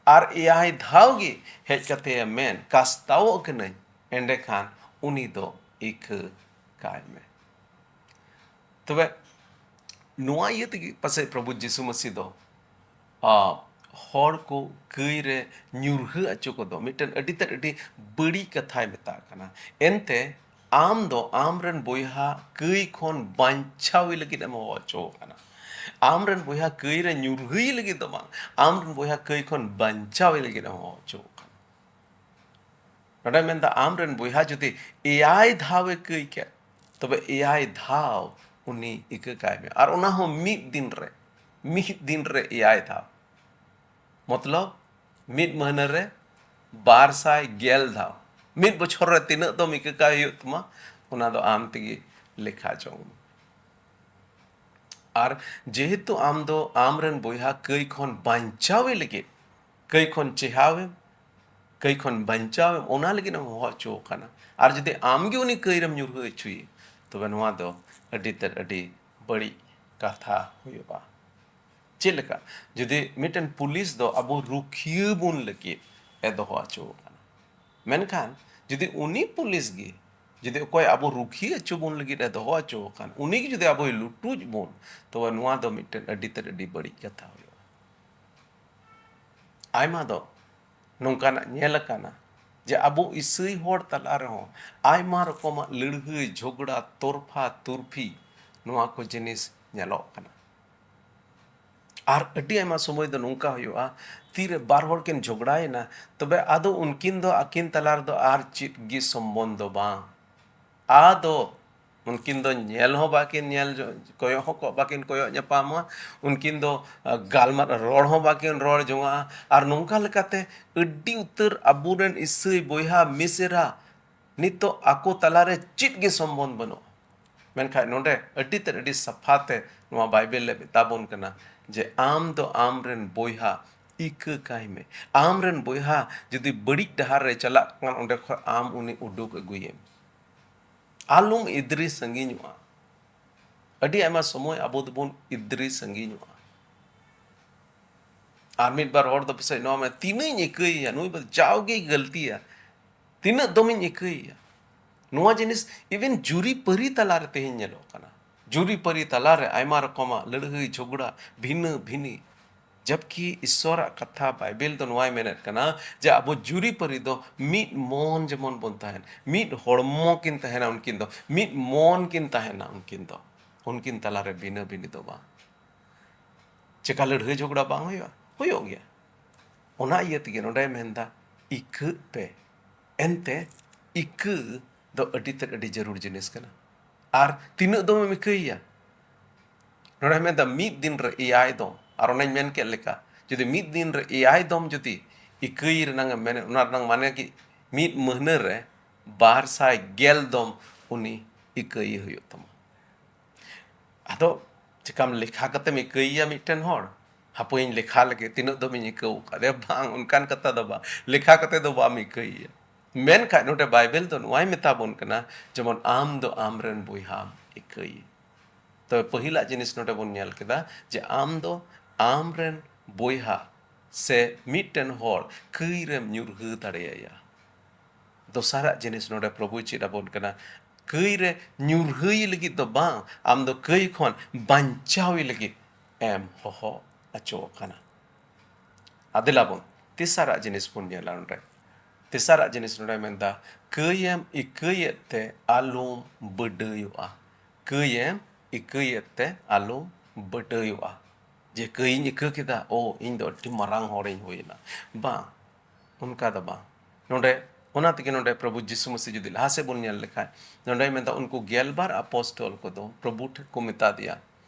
ᱟᱨ ᱮᱭᱟᱭ ᱫᱷᱟᱣ ᱜᱮ ᱦᱮᱡ ᱠᱟᱛᱮ ᱮ ᱢᱮᱱ, "ᱠᱟᱥᱛᱟᱣᱚᱜ ᱠᱟᱹᱱᱟᱹᱧ", ᱮᱸᱰᱮᱠᱷᱟᱱ ᱩᱱᱤ ᱫᱚ ᱤᱠᱟᱹ ᱠᱟᱭ ᱢᱮ᱾ ᱛᱚᱵᱮ ᱱᱚᱣᱟ ᱤᱭᱟᱹ ᱛᱮᱜᱮ ᱯᱟᱥᱮᱡ ᱯᱨᱚᱵᱷᱩ ᱡᱤᱥᱩ ᱢᱟᱹᱥᱤ ᱫᱚ, ᱟ, ᱦᱚᱲ ᱠᱚ ᱠᱟᱹᱭ ᱨᱮ ᱧᱩᱨᱦᱟᱹ ᱟᱪᱚ ᱠᱚᱫᱚ ᱢᱤᱫᱴᱮᱱ ᱟᱹᱰᱤ ᱛᱮᱫ ᱟᱹᱰᱤ ᱵᱟᱹᱲᱤᱡ ᱠᱟᱛᱷᱟᱭ ᱢᱮᱛᱟᱜ ᱠᱟᱱᱟ᱾ ᱮᱱᱛᱮ ᱟᱢ ᱫᱚ ᱟᱢ ᱨᱮᱱ ᱵᱚᱭᱦᱟ ᱠᱟᱹᱭ ᱠᱷᱚᱱ ᱵᱟᱧᱪᱟᱣᱮ ᱞᱟᱹᱜᱤᱫ ᱮᱢ ᱦᱚᱦᱚ ᱦᱚᱪᱚ ᱟᱠᱟᱱᱟ᱾ ᱟᱢ ᱨᱮᱱ ᱵᱚᱭᱦᱟ ᱠᱟᱹᱭ ᱨᱮ ᱧᱩᱨᱦᱟᱹᱭᱮ ᱞᱟᱹᱜᱤᱫ ᱫᱚ ᱵᱟᱝ, ᱟᱢ ᱨᱮᱱ ᱵᱚᱭᱦᱟ ᱠᱟᱹᱭ ᱠᱷᱚᱱ ᱵᱟᱧᱪᱟᱣᱮ ᱞᱟᱹᱜᱤᱫ ᱮᱢ ᱦᱚᱦᱚ ᱦᱚᱪᱚ ᱟᱠᱟᱱᱟ᱾ ᱱᱚᱰᱮ ᱢᱮᱱᱫᱟ, ᱟᱢ ᱨᱮᱱ ᱵᱚᱭᱦᱟ ᱡᱩᱫᱤ ᱮᱭᱟᱭ ᱫᱷᱟᱣ ᱮ ᱠᱟᱹᱭ ᱠᱮᱫ, ᱛᱚᱵᱮ ᱮᱭᱟᱭ ᱫᱷᱟᱣ ᱩᱱᱤ ᱤᱠᱟᱹ ᱠᱟᱭ ᱢᱮ, ᱟᱨ ᱚᱱᱟ ᱦᱚᱸ ᱢᱤᱫ ᱫᱤᱱ ᱨᱮ, ᱢᱤᱫ ᱫᱤᱱ ᱨᱮ ᱮᱭᱟᱭ ᱫᱷᱟᱣ᱾ ᱢᱚᱛᱞᱚᱵ, ᱢᱤᱫ ᱢᱟᱹᱦᱱᱟᱹ ᱨᱮ ᱵᱟᱨ ᱥᱟᱭ ᱜᱮᱞ ᱫᱷᱟᱣ᱾ ᱢᱤᱫ ᱵᱚᱪᱷᱚᱨ ᱨᱮ ᱛᱤᱱᱟᱹᱜ ᱫᱚᱢ ᱤᱠᱟᱹ ᱠᱟᱭ ᱦᱩᱭᱩᱜ ᱛᱟᱢᱟ, ᱚᱱᱟ ᱫᱚ ᱟᱢ ᱛᱮᱜᱮ ᱞᱮᱠᱷᱟ ᱡᱚᱝ ᱢᱮ᱾ ᱟᱨ ᱡᱮᱦᱮᱛᱩ ᱟᱢ ᱫᱚ ᱟᱢ ᱨᱮᱱ ᱵᱚᱭᱦᱟ ᱠᱟᱹᱭ ᱠᱷᱚᱱ ᱵᱟᱧᱪᱟᱣᱮ ᱞᱟᱹᱜᱤᱫ, ᱠᱟᱹᱭ ᱠᱷᱚᱱ ᱪᱮᱦᱟᱣᱮᱢ, ᱠᱟᱹᱭ ᱠᱷᱚᱱ ᱵᱟᱧᱪᱟᱣᱮᱢ, ᱚᱱᱟ ᱞᱟᱹᱜᱤᱫ ᱮᱢ ᱦᱚᱦᱚ ᱦᱚᱪᱚ ᱟᱠᱟᱱᱟ᱾ ᱟᱨ ᱡᱩᱫᱤ ᱟᱢ ᱜᱮ ᱩᱱᱤ ᱠᱟᱹᱭ ᱨᱮᱢ ᱧᱩᱨᱦᱟᱹ ᱦᱚᱪᱚᱭᱮ, ᱛᱚᱵᱮ ᱱᱚᱣᱟ ᱫᱚ ᱟᱹᱰᱤ ᱛᱮᱫ ᱟᱹᱰᱤ ᱵᱟᱹᱲᱤᱡ ᱠᱟᱛᱷᱟ ᱦᱩᱭᱩᱜᱼᱟ᱾ ᱪᱮᱫ ᱞᱮᱠᱟ? ᱡᱩᱫᱤ ᱢᱤᱫᱴᱮᱱ ᱯᱩᱞᱤᱥ ᱫᱚ ᱟᱵᱚ ᱨᱩᱠᱷᱤᱭᱟᱹ ᱵᱚᱱ ᱞᱟᱹᱜᱤᱫ ᱮ ᱫᱚᱦᱚ ᱦᱚᱪᱚ ᱟᱠᱟᱱᱟ, ᱢᱮᱱᱠᱷᱟᱱ ᱡᱩᱫᱤ ᱩᱱᱤ ᱯᱩᱞᱤᱥ ᱜᱮ ᱡᱩᱫᱤ ᱚᱠᱚᱭ ᱟᱵᱚ ᱨᱩᱠᱷᱤᱭᱟᱹ ᱦᱚᱪᱚ ᱵᱚᱱ ᱞᱟᱹᱜᱤᱫ ᱮ ᱫᱚᱦᱚ ᱦᱚᱪᱚ ᱟᱠᱟᱱ, ᱩᱱᱤ ᱜᱮ ᱡᱩᱫᱤ ᱟᱵᱚᱭ ᱞᱩᱴᱩᱡ ᱵᱚᱱ, ᱛᱚᱵᱮ ᱱᱚᱣᱟ ᱫᱚ ᱢᱤᱫᱴᱮᱱ ᱟᱹᱰᱤ ᱛᱮᱫ ᱟᱹᱰᱤ ᱵᱟᱹᱲᱤᱡ ᱠᱟᱛᱷᱟ ᱦᱩᱭᱩᱜᱼᱟ᱾ ᱟᱭᱢᱟ ᱫᱚ ᱱᱚᱝᱠᱟᱱᱟᱜ ᱧᱮᱞ ᱟᱠᱟᱱᱟ, ᱡᱮ ᱟᱵᱚ ᱤᱥᱟᱹᱭ ᱦᱚᱲ ᱛᱟᱞᱟ ᱨᱮᱦᱚᱸ ᱟᱭᱢᱟ ᱨᱚᱠᱚᱢᱟᱜ ᱞᱟᱹᱲᱦᱟᱹᱭ, ᱡᱷᱚᱜᱽᱲᱟ, ᱛᱚᱨᱯᱷᱟ ᱛᱩᱨᱯᱷᱤ, ᱱᱚᱣᱟ ᱠᱚ ᱡᱤᱱᱤᱥ ᱧᱮᱞᱚᱜ ᱠᱟᱱᱟ᱾ ᱟᱨ ᱟᱹᱰᱤ ᱟᱭᱢᱟ ᱥᱚᱢᱚᱭ ᱫᱚ ᱱᱚᱝᱠᱟ ᱦᱩᱭᱩᱜᱼᱟ, ᱛᱤᱨᱮ ᱵᱟᱨ ᱦᱚᱲ ᱠᱤᱱ ᱡᱷᱚᱜᱽᱲᱟᱭᱮᱱᱟ, ᱛᱚᱵᱮ ᱟᱫᱚ ᱩᱱᱠᱤᱱ ᱫᱚ ᱟᱹᱠᱤᱱ ᱛᱟᱞᱟ ᱨᱮᱫᱚ ᱟᱨ ᱪᱮᱫ ᱜᱮ ᱥᱚᱢᱵᱚᱱᱫᱷ ᱫᱚ ᱵᱟᱝ᱾ ᱟᱫᱚ ᱩᱱᱠᱤᱱ ᱫᱚ ᱧᱮᱞ ᱦᱚᱸ ᱵᱟᱹᱠᱤᱱ ᱧᱮᱞ ᱡᱚ-, ᱠᱚᱭᱚᱜ ᱦᱚᱸ ᱠᱚ ᱵᱟᱹᱠᱤᱱ ᱠᱚᱭᱚᱜ ᱧᱟᱯᱟᱢᱟ᱾ ᱩᱱᱠᱤᱱ ᱫᱚ, ᱟ, ᱜᱟᱞᱢᱟᱨᱟᱣ, ᱨᱚᱲ ᱦᱚᱸ ᱵᱟᱹᱠᱤᱱ ᱨᱚᱲ ᱡᱚᱝᱟᱜᱼᱟ᱾ ᱟᱨ ᱱᱚᱝᱠᱟ ᱞᱮᱠᱟᱛᱮ ᱟᱹᱰᱤ ᱩᱛᱟᱹᱨ ᱟᱵᱚᱨᱮᱱ ᱤᱥᱟᱹᱭ ᱵᱚᱭᱦᱟ ᱢᱤᱥᱮᱨᱟ ᱱᱤᱛᱚᱜ ᱟᱠᱚ ᱛᱟᱞᱟᱨᱮ ᱪᱮᱫ ᱜᱮ ᱥᱚᱢᱵᱚᱱᱫᱷ ᱵᱟᱹᱱᱩᱜᱼᱟ᱾ ᱢᱮᱱᱠᱷᱟᱱ ᱱᱚᱰᱮ ᱟᱹᱰᱤ ᱛᱮᱫ, ᱟᱹᱰᱤ ᱥᱟᱯᱷᱟ ᱛᱮ ᱱᱚᱣᱟ ᱵᱟᱭᱵᱮᱞ ᱮ ᱢᱮᱛᱟ ᱵᱚᱱ ᱠᱟᱱᱟ ᱡᱮ ᱟᱢ ᱫᱚ ᱟᱢ ᱨᱮᱱ ᱵᱚᱭᱦᱟ ᱤᱠᱟᱹ ᱠᱟᱭ ᱢᱮ᱾ ᱟᱢ ᱨᱮᱱ ᱵᱚᱭᱦᱟ ᱡᱩᱫᱤ ᱵᱟᱹᱲᱤᱡ ᱰᱟᱦᱟᱨ ᱨᱮ ᱪᱟᱞᱟᱜ ᱠᱟᱱ, ᱚᱸᱰᱮ ᱠᱷᱚᱱ ᱟᱢ ᱩᱱᱤ ᱩᱰᱩᱠ ᱟᱹᱜᱩᱭᱮᱢ᱾ ᱟᱞᱚᱢ ᱤᱫᱨᱤ ᱥᱟᱺᱜᱤᱧᱚᱜᱼᱟ᱾ ᱟᱹᱰᱤ ᱟᱭᱢᱟ ᱥᱚᱢᱚᱭ ᱟᱵᱚ ᱫᱚᱵᱚᱱ ᱤᱫᱨᱤ ᱥᱟᱺᱜᱤᱧᱚᱜᱼᱟ᱾ ᱟᱨ ᱢᱤᱫ ᱵᱟᱨ ᱦᱚᱲ ᱫᱚ ᱯᱟᱥᱮᱡ ᱱᱚᱣᱟ ᱢᱮ, "ᱛᱤᱱᱟᱹᱜ ᱤᱧ ᱤᱠᱟᱹᱭᱮᱭᱟ, ᱱᱩᱭ ᱫᱚ ᱡᱟᱣᱜᱮᱭ ᱜᱟᱹᱞᱛᱤᱭᱟ, ᱛᱤᱱᱟᱹᱜ ᱫᱚᱢᱤᱧ ᱤᱠᱟᱹᱭᱮᱭᱟ?" ᱱᱚᱣᱟ ᱡᱤᱱᱤᱥ even ᱡᱩᱨᱤ ᱯᱟᱹᱨᱤ ᱛᱟᱞᱟᱨᱮ ᱛᱮᱦᱮᱧ ᱧᱮᱞᱚᱜ ᱠᱟᱱᱟ᱾ ᱡᱩᱨᱤ ᱯᱟᱹᱨᱤ ᱛᱟᱞᱟᱨᱮ ᱟᱭᱢᱟ ᱨᱚᱠᱚᱢᱟᱜ ᱞᱟᱹᱲᱦᱟᱹᱭ, ᱡᱷᱚᱜᱽᱲᱟ, ᱵᱷᱤᱱᱟᱹ ᱵᱷᱤᱱᱤ᱾ ᱡᱟᱵᱠᱤ ᱤᱥᱥᱚᱨᱟᱜ ᱠᱟᱛᱷᱟ ᱵᱟᱭᱵᱮᱞ ᱫᱚ ᱱᱚᱣᱟᱭ ᱢᱮᱱᱮᱫ ᱠᱟᱱᱟ ᱡᱮ ᱟᱵᱚ ᱡᱩᱨᱤ ᱯᱟᱹᱨᱤ ᱫᱚ ᱢᱤᱫ ᱢᱚᱱ ᱡᱮᱢᱚᱱ ᱵᱚᱱ ᱛᱟᱦᱮᱱ, ᱢᱤᱫ ᱦᱚᱲᱢᱚ ᱠᱤᱱ ᱛᱟᱦᱮᱱᱟ ᱩᱱᱠᱤᱱ ᱫᱚ, ᱢᱤᱫ ᱢᱚᱱ ᱠᱤᱱ ᱛᱟᱦᱮᱱᱟ ᱩᱱᱠᱤᱱ ᱫᱚ, ᱩᱱᱠᱤᱱ ᱛᱟᱞᱟᱨᱮ ᱵᱷᱤᱱᱟᱹ ᱵᱷᱤᱱᱤ ᱫᱚ ᱵᱟᱝ᱾ ᱪᱮᱠᱟ ᱞᱟᱹᱲᱦᱟᱹᱭ ᱡᱷᱚᱜᱽᱲᱟ ᱵᱟᱝ ᱦᱩᱭᱩᱜᱼᱟ? ᱦᱩᱭᱩᱜ ᱜᱮᱭᱟ᱾ ᱚᱱᱟ ᱤᱭᱟᱹ ᱛᱮᱜᱮ ᱱᱚᱰᱮᱭ ᱢᱮᱱᱫᱟ, "ᱤᱠᱟᱹᱜ ᱯᱮ᱾" ᱮᱱᱛᱮ ᱤᱠᱟᱹ ᱫᱚ ᱟᱹᱰᱤ ᱛᱮᱫ ᱟᱹᱰᱤ ᱡᱟᱹᱨᱩᱲ ᱡᱤᱱᱤᱥ ᱠᱟᱱᱟ᱾ ᱟᱨ ᱛᱤᱱᱟᱹᱜ ᱫᱚᱢᱮᱢ ᱤᱠᱟᱹᱭᱮᱭᱟ? ᱱᱚᱰᱮ ᱢᱮᱱᱫᱟ ᱢᱤᱫ ᱫᱤᱱ ᱨᱮ ᱮᱭᱟᱭ ᱫᱚᱢ᱾ ᱟᱨ ᱚᱱᱮᱧ ᱢᱮᱱ ᱠᱮᱫ ᱞᱮᱠᱟ, ᱡᱩᱫᱤ ᱢᱤᱫ ᱫᱤᱱ ᱨᱮ ᱮᱭᱟᱭ ᱫᱚᱢ ᱡᱩᱫᱤ ᱤᱠᱟᱹᱭ ᱨᱮᱱᱟᱜ ᱮᱢ ᱢᱮᱱᱮᱫ, ᱚᱱᱟ ᱨᱮᱱᱟᱜ ᱢᱟᱱᱮ ᱠᱤ ᱢᱤᱫ ᱢᱟᱹᱦᱱᱟᱹ ᱨᱮ ᱵᱟᱨ ᱥᱟᱭ ᱜᱮᱞ ᱫᱚᱢ ᱩᱱᱤ ᱤᱠᱟᱹᱭᱮ ᱦᱩᱭᱩᱜ ᱛᱟᱢᱟ᱾ ᱟᱫᱚ ᱪᱮᱠᱟᱢ ᱞᱮᱠᱷᱟ ᱠᱟᱛᱮᱢ ᱤᱠᱟᱹᱭᱮᱭᱟ ᱢᱤᱫᱴᱮᱱ ᱦᱚᱲ? ᱦᱟᱯᱳᱭᱤᱧ ᱞᱮᱠᱷᱟ ᱞᱮᱜᱮ, ᱛᱤᱱᱟᱹᱜ ᱫᱚᱢᱤᱧ ᱤᱠᱟᱹᱣ ᱟᱠᱟᱫᱮᱭᱟ᱾ ᱵᱟᱝ, ᱚᱱᱠᱟᱱ ᱠᱟᱛᱷᱟ ᱫᱚ ᱵᱟᱝ, ᱞᱮᱠᱷᱟ ᱠᱟᱛᱮ ᱫᱚ ᱵᱟᱢ ᱤᱠᱟᱹᱭᱮᱭᱟ᱾ ᱢᱮᱱᱠᱷᱟᱱ ᱱᱚᱰᱮ ᱵᱟᱭᱵᱮᱞ ᱫᱚ ᱱᱚᱣᱟᱭ ᱢᱮᱛᱟ ᱵᱚᱱ ᱠᱟᱱᱟ, ᱡᱮᱢᱚᱱ ᱟᱢ ᱫᱚ ᱟᱢ ᱨᱮᱱ ᱵᱚᱭᱦᱟᱢ ᱤᱠᱟᱹᱭᱮ᱾ ᱛᱚᱵᱮ ᱯᱟᱹᱦᱤᱞᱟᱜ ᱡᱤᱱᱤᱥ ᱱᱚᱰᱮ ᱵᱚᱱ ᱧᱮᱞ ᱠᱮᱫᱟ ᱡᱮ ᱟᱢ ᱫᱚ ᱟᱢ ᱨᱮᱱ ᱵᱚᱭᱦᱟ ᱥᱮ ᱢᱤᱫᱴᱮᱱ ᱦᱚᱲ ᱠᱟᱹᱭ ᱨᱮᱢ ᱧᱩᱨᱦᱟᱹ ᱫᱟᱲᱮᱭᱟᱭᱟ᱾ ᱫᱚᱥᱟᱨᱟᱜ ᱡᱤᱱᱤᱥ ᱱᱚᱰᱮ ᱯᱨᱚᱵᱷᱩᱭ ᱪᱮᱫ ᱟᱵᱚᱱ ᱠᱟᱱᱟ, ᱠᱟᱹᱭ ᱨᱮ ᱧᱩᱨᱦᱟᱹᱭ ᱞᱟᱹᱜᱤᱫ ᱫᱚ ᱵᱟᱝ, ᱟᱢ ᱫᱚ ᱠᱟᱹᱭ ᱠᱷᱚᱱ ᱵᱟᱧᱪᱟᱣ ᱞᱟᱹᱜᱤᱫ ᱮᱢ ᱦᱚᱦᱚ ᱟᱪᱚ ᱟᱠᱟᱱᱟ᱾ ᱟᱫᱮᱞᱟᱵᱚᱱ ᱛᱮᱥᱟᱨᱟᱜ ᱡᱤᱱᱤᱥ ᱵᱚᱱ ᱧᱮᱞᱟ ᱱᱚᱰᱮ᱾ ᱛᱮᱥᱟᱨᱟᱜ ᱡᱤᱱᱤᱥ ᱱᱚᱰᱮ ᱢᱮᱱᱫᱟ, ᱠᱟᱹᱭᱮᱢ ᱤᱠᱟᱹᱭᱮᱫ ᱛᱮ ᱟᱞᱚᱢ ᱵᱟᱹᱰᱟᱹᱭᱚᱜᱼᱟ᱾ ᱠᱟᱹᱭᱮᱢ ᱤᱠᱟᱹᱭᱮᱫ ᱛᱮ ᱟᱞᱚᱢ ᱵᱟᱹᱰᱟᱹᱭᱚᱜᱼᱟ᱾ ᱡᱮ ᱠᱟᱹᱭᱤᱧ ᱤᱠᱟᱹ ᱠᱮᱫᱟ, ᱳ, ᱤᱧ ᱫᱚ ᱟᱹᱰᱤ ᱢᱟᱨᱟᱝ ᱦᱚᱲᱤᱧ ᱦᱩᱭᱮᱱᱟ᱾ ᱵᱟᱝ, ᱚᱱᱠᱟ ᱫᱚ ᱵᱟᱝ᱾ ᱱᱚᱰᱮ, ᱚᱱᱟ ᱛᱮᱜᱮ ᱱᱚᱰᱮ ᱯᱨᱚᱵᱷᱩ ᱡᱤᱥᱩ ᱢᱟᱹᱥᱤ ᱡᱩᱫᱤ ᱞᱟᱦᱟ ᱥᱮᱫ ᱵᱚᱱ ᱧᱮᱞ ᱞᱮᱠᱷᱟᱱ, ᱱᱚᱰᱮᱭ ᱢᱮᱱᱫᱟ, ᱩᱱᱠᱩ ᱜᱮᱞᱵᱟᱨ ᱟᱯᱚᱥᱴᱚᱞ ᱠᱚᱫᱚ ᱯᱨᱚᱵᱷᱩ ᱴᱷᱮᱱ ᱠᱚ ᱢᱮᱛᱟ ᱫᱮᱭᱟ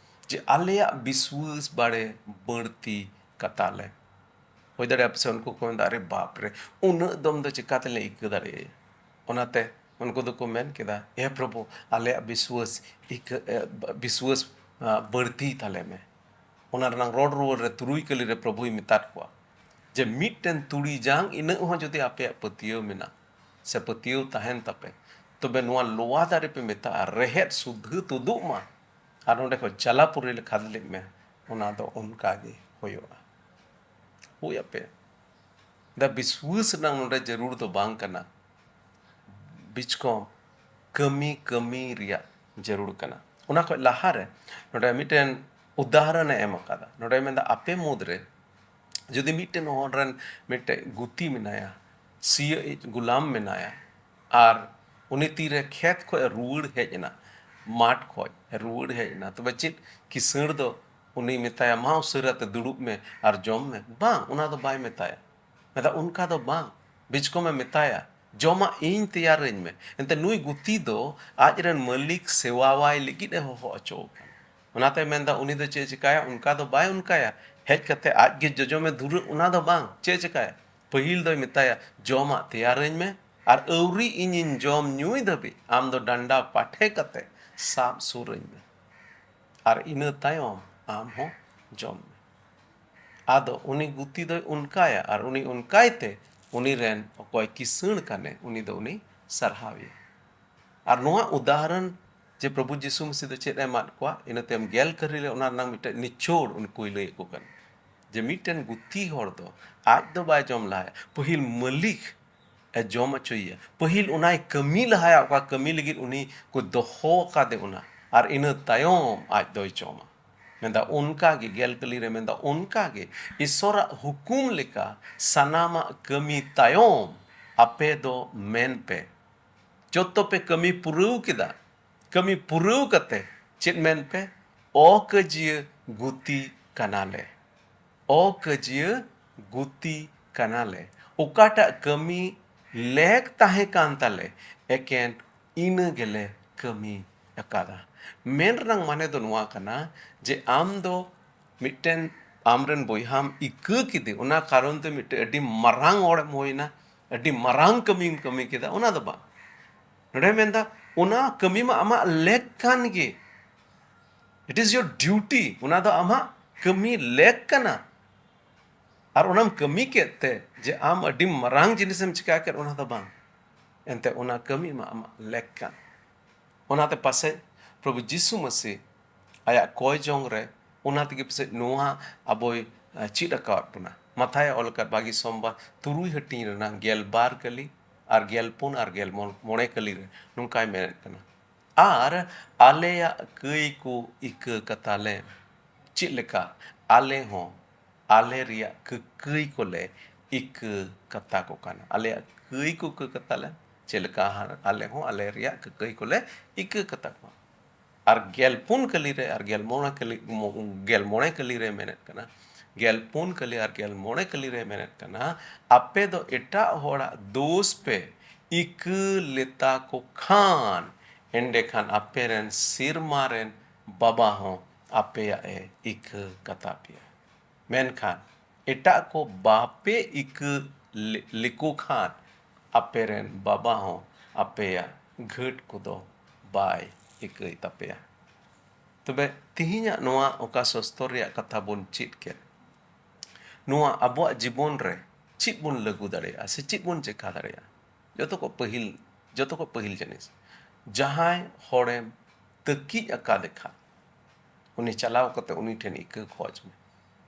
ᱡᱮ, ᱟᱞᱮᱭᱟᱜ ᱵᱤᱥᱣᱟᱹᱥ ᱵᱟᱲᱮ ᱵᱟᱹᱲᱛᱤ ᱠᱟᱛᱟ ᱞᱮ᱾ ᱦᱩᱭ ᱫᱟᱲᱮᱭᱟᱜᱼᱟ ᱯᱟᱥᱮᱡ ᱩᱱᱠᱩ ᱠᱚ ᱢᱮᱱᱫᱟ, ᱟᱨᱮ ᱵᱟᱯ ᱨᱮ, ᱩᱱᱟᱹᱜ ᱫᱚᱢ ᱫᱚ ᱪᱤᱠᱟᱹ ᱛᱮᱞᱮ ᱤᱠᱟᱹ ᱫᱟᱲᱮᱭᱟᱭᱟ? ᱚᱱᱟᱛᱮ ᱩᱱᱠᱩ ᱫᱚᱠᱚ ᱢᱮᱱ ᱠᱮᱫᱟ, ᱮ ᱯᱨᱚᱵᱷᱩ, ᱟᱞᱮᱭᱟᱜ ᱵᱤᱥᱣᱟᱹᱥ ᱤᱠᱟᱹ, ᱮ, ᱵᱤᱥᱣᱟᱹᱥ, ᱟ, ᱵᱟᱹᱲᱛᱤᱭ ᱛᱟᱞᱮ ᱢᱮ᱾ ᱚᱱᱟ ᱨᱮᱱᱟᱝ ᱨᱚᱲ ᱨᱩᱣᱟᱹᱲ ᱨᱮ ᱛᱩᱨᱩᱭ ᱠᱟᱹᱞᱤ ᱨᱮ ᱯᱨᱚᱵᱷᱩᱭ ᱢᱮᱛᱟᱫ ᱠᱚᱣᱟ ᱡᱮ, ᱢᱤᱫᱴᱮᱱ ᱛᱩᱲᱤ ᱡᱟᱝ ᱤᱱᱟᱹᱜ ᱦᱚᱸ ᱡᱩᱫᱤ ᱟᱯᱮᱭᱟᱜ ᱯᱟᱹᱛᱭᱟᱹᱣ ᱢᱮᱱᱟᱜ ᱥᱮ ᱯᱟᱹᱛᱭᱟᱹᱣ ᱛᱟᱦᱮᱱ ᱛᱟᱯᱮ, ᱛᱚᱵᱮ ᱱᱚᱣᱟ ᱞᱚᱣᱟ ᱫᱟᱨᱮ ᱯᱮ ᱢᱮᱛᱟᱜᱼᱟ, ᱨᱮᱦᱮᱫ ᱥᱩᱫᱷᱟᱹ ᱛᱩᱫᱩᱜ ᱢᱟ, ᱟᱨ ᱱᱚᱸᱰᱮ ᱠᱷᱚᱱ ᱡᱟᱞᱟᱯᱩᱨᱤ ᱞᱮ ᱠᱷᱟᱫᱽᱞᱮᱡ ᱢᱮ, ᱚᱱᱟ ᱫᱚ ᱚᱱᱠᱟ ᱜᱮ ᱦᱩᱭᱩᱜᱼᱟ᱾ ᱦᱩᱭ ᱟᱯᱮ᱾ ᱫᱟ ᱵᱤᱥᱣᱟᱹᱥ ᱨᱮᱱᱟᱜ ᱱᱚᱰᱮ ᱡᱟᱹᱨᱩᱲ ᱫᱚ ᱵᱟᱝ ᱠᱟᱱᱟ, ᱵᱤᱪᱠᱚᱢ ᱠᱟᱹᱢᱤ, ᱠᱟᱹᱢᱤ ᱨᱮᱭᱟᱜ ᱡᱟᱹᱨᱩᱲ ᱠᱟᱱᱟ᱾ ᱚᱱᱟ ᱠᱷᱚᱱ ᱞᱟᱦᱟᱨᱮ ᱱᱚᱰᱮ ᱢᱤᱫᱴᱮᱱ ᱩᱫᱟᱦᱚᱨᱚᱱᱮ ᱮᱢ ᱟᱠᱟᱫᱟ᱾ ᱱᱚᱰᱮ ᱢᱮᱱᱫᱟ, ᱟᱯᱮ ᱢᱩᱫᱽᱨᱮ ᱡᱩᱫᱤ ᱢᱤᱫᱴᱮᱱ ᱦᱚᱲ ᱨᱮᱱ ᱢᱤᱫᱴᱮᱱ ᱜᱩᱛᱤ ᱢᱮᱱᱟᱭᱟ, ᱥᱤᱭᱟᱹᱜ ᱤᱡ ᱜᱩᱞᱟᱢ ᱢᱮᱱᱟᱭᱟ, ᱟᱨ ᱩᱱᱤ ᱛᱤᱨᱮ ᱠᱷᱮᱛ ᱠᱷᱚᱱ ᱨᱩᱣᱟᱹᱲ ᱦᱮᱡ ᱮᱱᱟ, ᱢᱟᱴᱷ ᱠᱷᱚᱱ ᱨᱩᱣᱟᱹᱲ ᱦᱮᱡ ᱮᱱᱟ, ᱛᱚᱵᱮ ᱪᱮᱫ ᱠᱤᱥᱟᱹᱬ ᱫᱚ ᱩᱱᱤ ᱢᱮᱛᱟᱭᱟ, ᱢᱟ ᱩᱥᱟᱹᱨᱟ ᱛᱮ ᱫᱩᱲᱩᱵ ᱢᱮ ᱟᱨ ᱡᱚᱢ ᱢᱮ? ᱵᱟᱝ, ᱚᱱᱟ ᱫᱚ ᱵᱟᱭ ᱢᱮᱛᱟᱭᱟ᱾ ᱢᱮᱛᱟ, ᱚᱱᱠᱟ ᱫᱚ ᱵᱟᱝ, ᱵᱤᱪᱠᱚᱢᱮ ᱢᱮᱛᱟᱭᱟ, ᱡᱚᱢᱟᱜ ᱤᱧ ᱛᱮᱭᱟᱨᱟᱹᱧ ᱢᱮ᱾ ᱮᱱᱛᱮ ᱱᱩᱭ ᱜᱩᱛᱤ ᱫᱚ ᱟᱡ ᱨᱮᱱ ᱢᱟᱹᱞᱤᱠ ᱥᱮᱣᱟᱣᱟᱭ ᱞᱟᱹᱜᱤᱫ ᱮ ᱦᱚᱦᱚ ᱦᱚᱪᱚ ᱟᱠᱟᱱᱟ᱾ ᱚᱱᱟᱛᱮ ᱢᱮᱱᱫᱟ, ᱩᱱᱤ ᱫᱚ ᱪᱮᱫ ᱮ ᱪᱤᱠᱟᱹᱭᱟ? ᱚᱱᱠᱟ ᱫᱚ ᱵᱟᱭ ᱚᱱᱠᱟᱭᱟ᱾ ᱦᱮᱡ ᱠᱟᱛᱮ ᱟᱡ ᱜᱮ ᱡᱚᱡᱚᱢᱮ ᱫᱷᱩᱨᱟᱹᱜ, ᱚᱱᱟ ᱫᱚ ᱵᱟᱝ᱾ ᱪᱮᱫ ᱮ ᱪᱤᱠᱟᱹᱭᱟ? ᱯᱟᱹᱦᱤᱞ ᱫᱚᱭ ᱢᱮᱛᱟᱭᱟ, ᱡᱚᱢᱟᱜ ᱛᱮᱭᱟᱨᱟᱹᱧ ᱢᱮ, ᱟᱨ ᱟᱹᱣᱨᱤ ᱤᱧᱤᱧ ᱡᱚᱢ ᱧᱩᱭ ᱫᱷᱟᱹᱵᱤᱡ ᱟᱢ ᱫᱚ ᱰᱟᱱᱰᱟ ᱯᱟᱴᱷᱮ ᱠᱟᱛᱮ ᱥᱟᱵ ᱥᱩᱨᱟᱹᱧ ᱢᱮ, ᱟᱨ ᱤᱱᱟᱹ ᱛᱟᱭᱚᱢ ᱟᱢ ᱦᱚᱸ ᱡᱚᱢ ᱢᱮ᱾ ᱟᱫᱚ ᱩᱱᱤ ᱜᱩᱛᱤ ᱫᱚᱭ ᱚᱱᱠᱟᱭᱟ, ᱟᱨ ᱩᱱᱤ ᱚᱱᱠᱟᱭ ᱛᱮ ᱩᱱᱤ ᱨᱮᱱ ᱚᱠᱚᱭ ᱠᱤᱥᱟᱹᱬ ᱠᱟᱱᱮ, ᱩᱱᱤ ᱫᱚ ᱩᱱᱤ ᱥᱟᱨᱦᱟᱣᱮᱭᱟ᱾ ᱟᱨ ᱱᱚᱣᱟ ᱩᱫᱟᱦᱚᱨᱚᱱ ᱡᱮ ᱯᱨᱚᱵᱷᱩ ᱡᱤᱥᱩ ᱢᱟᱹᱥᱤ ᱫᱚ ᱪᱮᱫ ᱮ ᱮᱢᱟᱫ ᱠᱚᱣᱟ, ᱤᱱᱟᱹ ᱛᱟᱭᱚᱢ ᱜᱮᱞ ᱠᱟᱹᱨᱤ ᱨᱮ ᱚᱱᱟ ᱨᱮᱱᱟᱜ ᱢᱤᱫᱴᱮᱱ ᱱᱤᱪᱚᱲ ᱩᱱᱠᱩᱭ ᱞᱟᱹᱭ ᱟᱠᱚ ᱠᱟᱱᱟ᱾ ᱡᱮ ᱢᱤᱫᱴᱮᱱ ᱜᱩᱛᱤ ᱦᱚᱲ ᱫᱚ ᱟᱡ ᱫᱚ ᱵᱟᱭ ᱡᱚᱢ ᱞᱟᱦᱟᱭᱟ, ᱯᱟᱹᱦᱤᱞ ᱢᱟᱹᱞᱤᱠ ᱮ ᱡᱚᱢ ᱦᱚᱪᱚᱭᱮᱭᱟ, ᱯᱟᱹᱦᱤᱞ ᱚᱱᱟᱭ ᱠᱟᱹᱢᱤ ᱞᱟᱦᱟᱭᱟ, ᱚᱠᱟ ᱠᱟᱹᱢᱤ ᱞᱟᱹᱜᱤᱫ ᱩᱱᱤ ᱠᱚ ᱫᱚᱦᱚ ᱟᱠᱟᱫᱮ ᱚᱱᱟ, ᱟᱨ ᱤᱱᱟᱹ ᱛᱟᱭᱚᱢ ᱟᱡ ᱫᱚᱭ ᱡᱚᱢᱟ᱾ ᱢᱮᱱᱫᱟ ᱚᱱᱠᱟ ᱜᱮ, ᱜᱮᱞ ᱠᱟᱹᱞᱤ ᱨᱮ ᱢᱮᱱᱫᱟ, ᱚᱱᱠᱟ ᱜᱮ ᱤᱥᱚᱨᱟᱜ ᱦᱩᱠᱩᱢ ᱞᱮᱠᱟ ᱥᱟᱱᱟᱢᱟᱜ ᱠᱟᱹᱢᱤ ᱛᱟᱭᱚᱢ ᱟᱯᱮ ᱫᱚ ᱢᱮᱱ ᱯᱮ, ᱡᱚᱛᱚ ᱯᱮ ᱠᱟᱹᱢᱤ ᱯᱩᱨᱟᱹᱣ ᱠᱮᱫᱟ, ᱠᱟᱹᱢᱤ ᱯᱩᱨᱟᱹᱣ ᱠᱟᱛᱮ ᱪᱮᱫ ᱢᱮᱱ ᱯᱮ? ᱚᱠᱟᱹᱡᱤᱭᱟᱹ ᱜᱩᱛᱤ ᱠᱟᱱᱟᱞᱮ, ᱚᱠᱟᱹᱡᱤᱭᱟᱹ ᱜᱩᱛᱤ ᱠᱟᱱᱟᱞᱮ᱾ ᱚᱠᱟᱴᱟᱜ ᱠᱟᱹᱢᱤ ᱞᱮᱠ ᱛᱟᱦᱮᱸ ᱠᱟᱱ ᱛᱟᱞᱮ, ᱮᱠᱮᱱ ᱤᱱᱟᱹ ᱜᱮᱞᱮ ᱠᱟᱹᱢᱤ ᱟᱠᱟᱫᱟ᱾ ᱢᱮᱱ ᱨᱮᱱᱟᱜ ᱢᱟᱱᱮ ᱫᱚ ᱱᱚᱣᱟ ᱠᱟᱱᱟ ᱡᱮ ᱟᱢ ᱫᱚ ᱢᱤᱫᱴᱮᱱ ᱟᱢᱨᱮᱱ ᱵᱚᱭᱦᱟᱢ ᱤᱠᱟᱹ ᱠᱮᱫᱮ, ᱚᱱᱟ ᱠᱟᱨᱚᱱ ᱛᱮ ᱢᱤᱫᱴᱮᱱ ᱟᱹᱰᱤ ᱢᱟᱨᱟᱝ ᱦᱚᱲᱮᱢ ᱦᱩᱭᱱᱟ, ᱟᱹᱰᱤ ᱢᱟᱨᱟᱝ ᱠᱟᱹᱢᱤᱢ ᱠᱟᱹᱢᱤ ᱠᱮᱫᱟ, ᱚᱱᱟ ᱫᱚ ᱵᱟᱝ᱾ ᱱᱚᱰᱮ ᱢᱮᱱᱫᱟ, ᱚᱱᱟ ᱠᱟᱹᱢᱤ ᱢᱟ ᱟᱢᱟᱜ ᱞᱮᱠ ᱠᱟᱱ ᱜᱮ, it is your duty, ᱚᱱᱟ ᱫᱚ ᱟᱢᱟᱜ ᱠᱟᱹᱢᱤ ᱞᱮᱠ ᱠᱟᱱᱟ᱾ ᱟᱨ ᱚᱱᱟᱢ ᱠᱟᱹᱢᱤ ᱠᱮᱫ ᱛᱮ ᱡᱮ ᱟᱢ ᱟᱹᱰᱤ ᱢᱟᱨᱟᱝ ᱡᱤᱱᱤᱥᱮᱢ ᱪᱤᱠᱟ ᱠᱮᱫ, ᱚᱱᱟ ᱫᱚ ᱵᱟᱝ᱾ ᱮᱱᱛᱮ ᱚᱱᱟ ᱠᱟᱹᱢᱤ ᱢᱟ ᱟᱢᱟᱜ ᱞᱮᱠ ᱠᱟᱱ᱾ ᱚᱱᱟᱛᱮ ᱯᱟᱥᱮᱡ ᱯᱨᱚᱵᱷᱩ ᱡᱤᱥᱩ ᱢᱟᱹᱥᱤ ᱟᱭᱟᱜ ᱠᱚᱭ ᱡᱚᱝ ᱨᱮ, ᱚᱱᱟ ᱛᱮᱜᱮ ᱯᱟᱥᱮᱡ ᱱᱚᱣᱟ ᱟᱵᱚᱭ, ᱟᱸ, ᱪᱮᱫ ᱟᱠᱟᱣᱟᱫ ᱵᱚᱱᱟ᱾ ᱢᱟᱛᱷᱟᱭ ᱚᱞ ᱟᱠᱟᱫ ᱵᱟᱜᱤ ᱥᱚᱢᱵᱟᱨ ᱛᱩᱨᱩᱭ ᱦᱟᱹᱴᱤᱧ ᱨᱮᱱᱟᱜ ᱜᱮᱞ ᱵᱟᱨ ᱠᱟᱹᱞᱤ ᱟᱨ ᱜᱮᱞ ᱯᱩᱱ ᱟᱨ ᱜᱮᱞ ᱢᱚᱬᱮ ᱠᱟᱹᱞᱤ ᱨᱮ ᱱᱚᱝᱠᱟᱭ ᱢᱮᱱᱮᱫ ᱠᱟᱱᱟ, "ᱟᱨ ᱟᱞᱮᱭᱟᱜ ᱠᱟᱹᱭ ᱠᱚ ᱤᱠᱟᱹ ᱠᱟᱛᱟᱞᱮ, ᱪᱮᱫ ᱞᱮᱠᱟ ᱟᱞᱮ ᱦᱚᱸ ᱟᱞᱮ ᱨᱮᱭᱟᱜ ᱠᱟᱹᱠᱟᱹᱭ ᱠᱚᱞᱮ ᱤᱠᱟᱹ ᱠᱟᱛᱟ ᱠᱚ ᱠᱟᱱᱟ, ᱟᱞᱮᱭᱟᱜ ᱠᱟᱹᱭ ᱠᱚ ᱤᱠᱟᱹ ᱠᱟᱛᱟᱞᱮ, ᱪᱮᱫ ᱞᱮᱠᱟ ᱟᱞᱮ ᱦᱚᱸ ᱟᱞᱮ ᱨᱮᱭᱟᱜ ᱠᱟᱹᱠᱟᱹᱭ ᱠᱚᱞᱮ ᱤᱠᱟᱹ ᱠᱟᱛᱟ ᱠᱚᱣᱟ᱾" ᱟᱨ ᱜᱮᱞ ᱯᱩᱱ ᱠᱟᱹᱞᱤ ᱨᱮ ᱟᱨ ᱜᱮᱞ ᱢᱚᱬᱮ ᱠᱟᱹᱞᱤ, ᱢᱚ-, ᱜᱮᱞ ᱢᱚᱬᱮ ᱠᱟᱹᱞᱤ ᱨᱮ ᱢᱮᱱᱮᱫ ᱠᱟᱱᱟ, ᱜᱮᱞ ᱯᱩᱱ ᱠᱟᱹᱞᱤ ᱟᱨ ᱜᱮᱞ ᱢᱚᱬᱮ ᱠᱟᱹᱞᱤ ᱨᱮ ᱢᱮᱱᱮᱫ ᱠᱟᱱᱟ, ᱟᱯᱮ ᱫᱚ ᱮᱴᱟᱜ ᱦᱚᱲᱟᱜ ᱫᱳᱥ ᱯᱮ ᱤᱠᱟᱹ ᱞᱮᱛᱟ ᱠᱚ ᱠᱷᱟᱱ, ᱮᱸᱰᱮᱠᱷᱟᱱ ᱟᱯᱮ ᱨᱮᱱ ᱥᱮᱨᱢᱟ ᱨᱮᱱ ᱵᱟᱵᱟ ᱦᱚᱸ ᱟᱯᱮᱭᱟᱜ ᱮ ᱤᱠᱟᱹ ᱠᱟᱛᱟ ᱯᱮᱭᱟ᱾ ᱢᱮᱱᱠᱷᱟᱱ ᱮᱴᱟᱜ ᱠᱚ ᱵᱟᱯᱮ ᱤᱠᱟᱹ ᱞᱮ-, ᱞᱮᱠᱚ ᱠᱷᱟᱱ, ᱟᱯᱮ ᱨᱮᱱ ᱵᱟᱵᱟ ᱦᱚᱸ ᱟᱯᱮᱭᱟᱜ ᱜᱷᱟᱹᱴ ᱠᱚᱫᱚ ᱵᱟᱭ ᱤᱠᱟᱹᱭ ᱛᱟᱯᱮᱭᱟ᱾ ᱛᱚᱵᱮ ᱛᱤᱦᱤᱧᱟᱜ ᱱᱚᱣᱟ ᱚᱠᱟ ᱥᱚᱥᱛᱚᱨ ᱨᱮᱭᱟᱜ ᱠᱟᱛᱷᱟ ᱵᱚᱱ ᱪᱮᱫ ᱠᱮᱫ, ᱱᱚᱣᱟ ᱟᱵᱚᱣᱟᱜ ᱡᱤᱵᱚᱱ ᱨᱮ ᱪᱮᱫ ᱵᱚᱱ ᱞᱟᱹᱜᱩ ᱫᱟᱲᱮᱭᱟᱜᱼᱟ ᱥᱮ ᱪᱮᱫ ᱵᱚᱱ ᱪᱮᱠᱟ ᱫᱟᱲᱮᱭᱟᱜᱼᱟ? ᱡᱚᱛᱚ ᱠᱚ ᱯᱟᱹᱦᱤᱞ, ᱡᱚᱛᱚ ᱠᱚ ᱯᱟᱹᱦᱤᱞ ᱡᱤᱱᱤᱥ, ᱡᱟᱦᱟᱸᱭ ᱦᱚᱲᱮᱢ ᱛᱟᱹᱠᱤᱡ ᱟᱠᱟᱫᱮ ᱠᱷᱟᱱ, ᱩᱱᱤ ᱪᱟᱞᱟᱣ ᱠᱟᱛᱮ ᱩᱱᱤ ᱴᱷᱮᱱ ᱤᱠᱟᱹ ᱠᱷᱚᱡᱽ ᱢᱮ᱾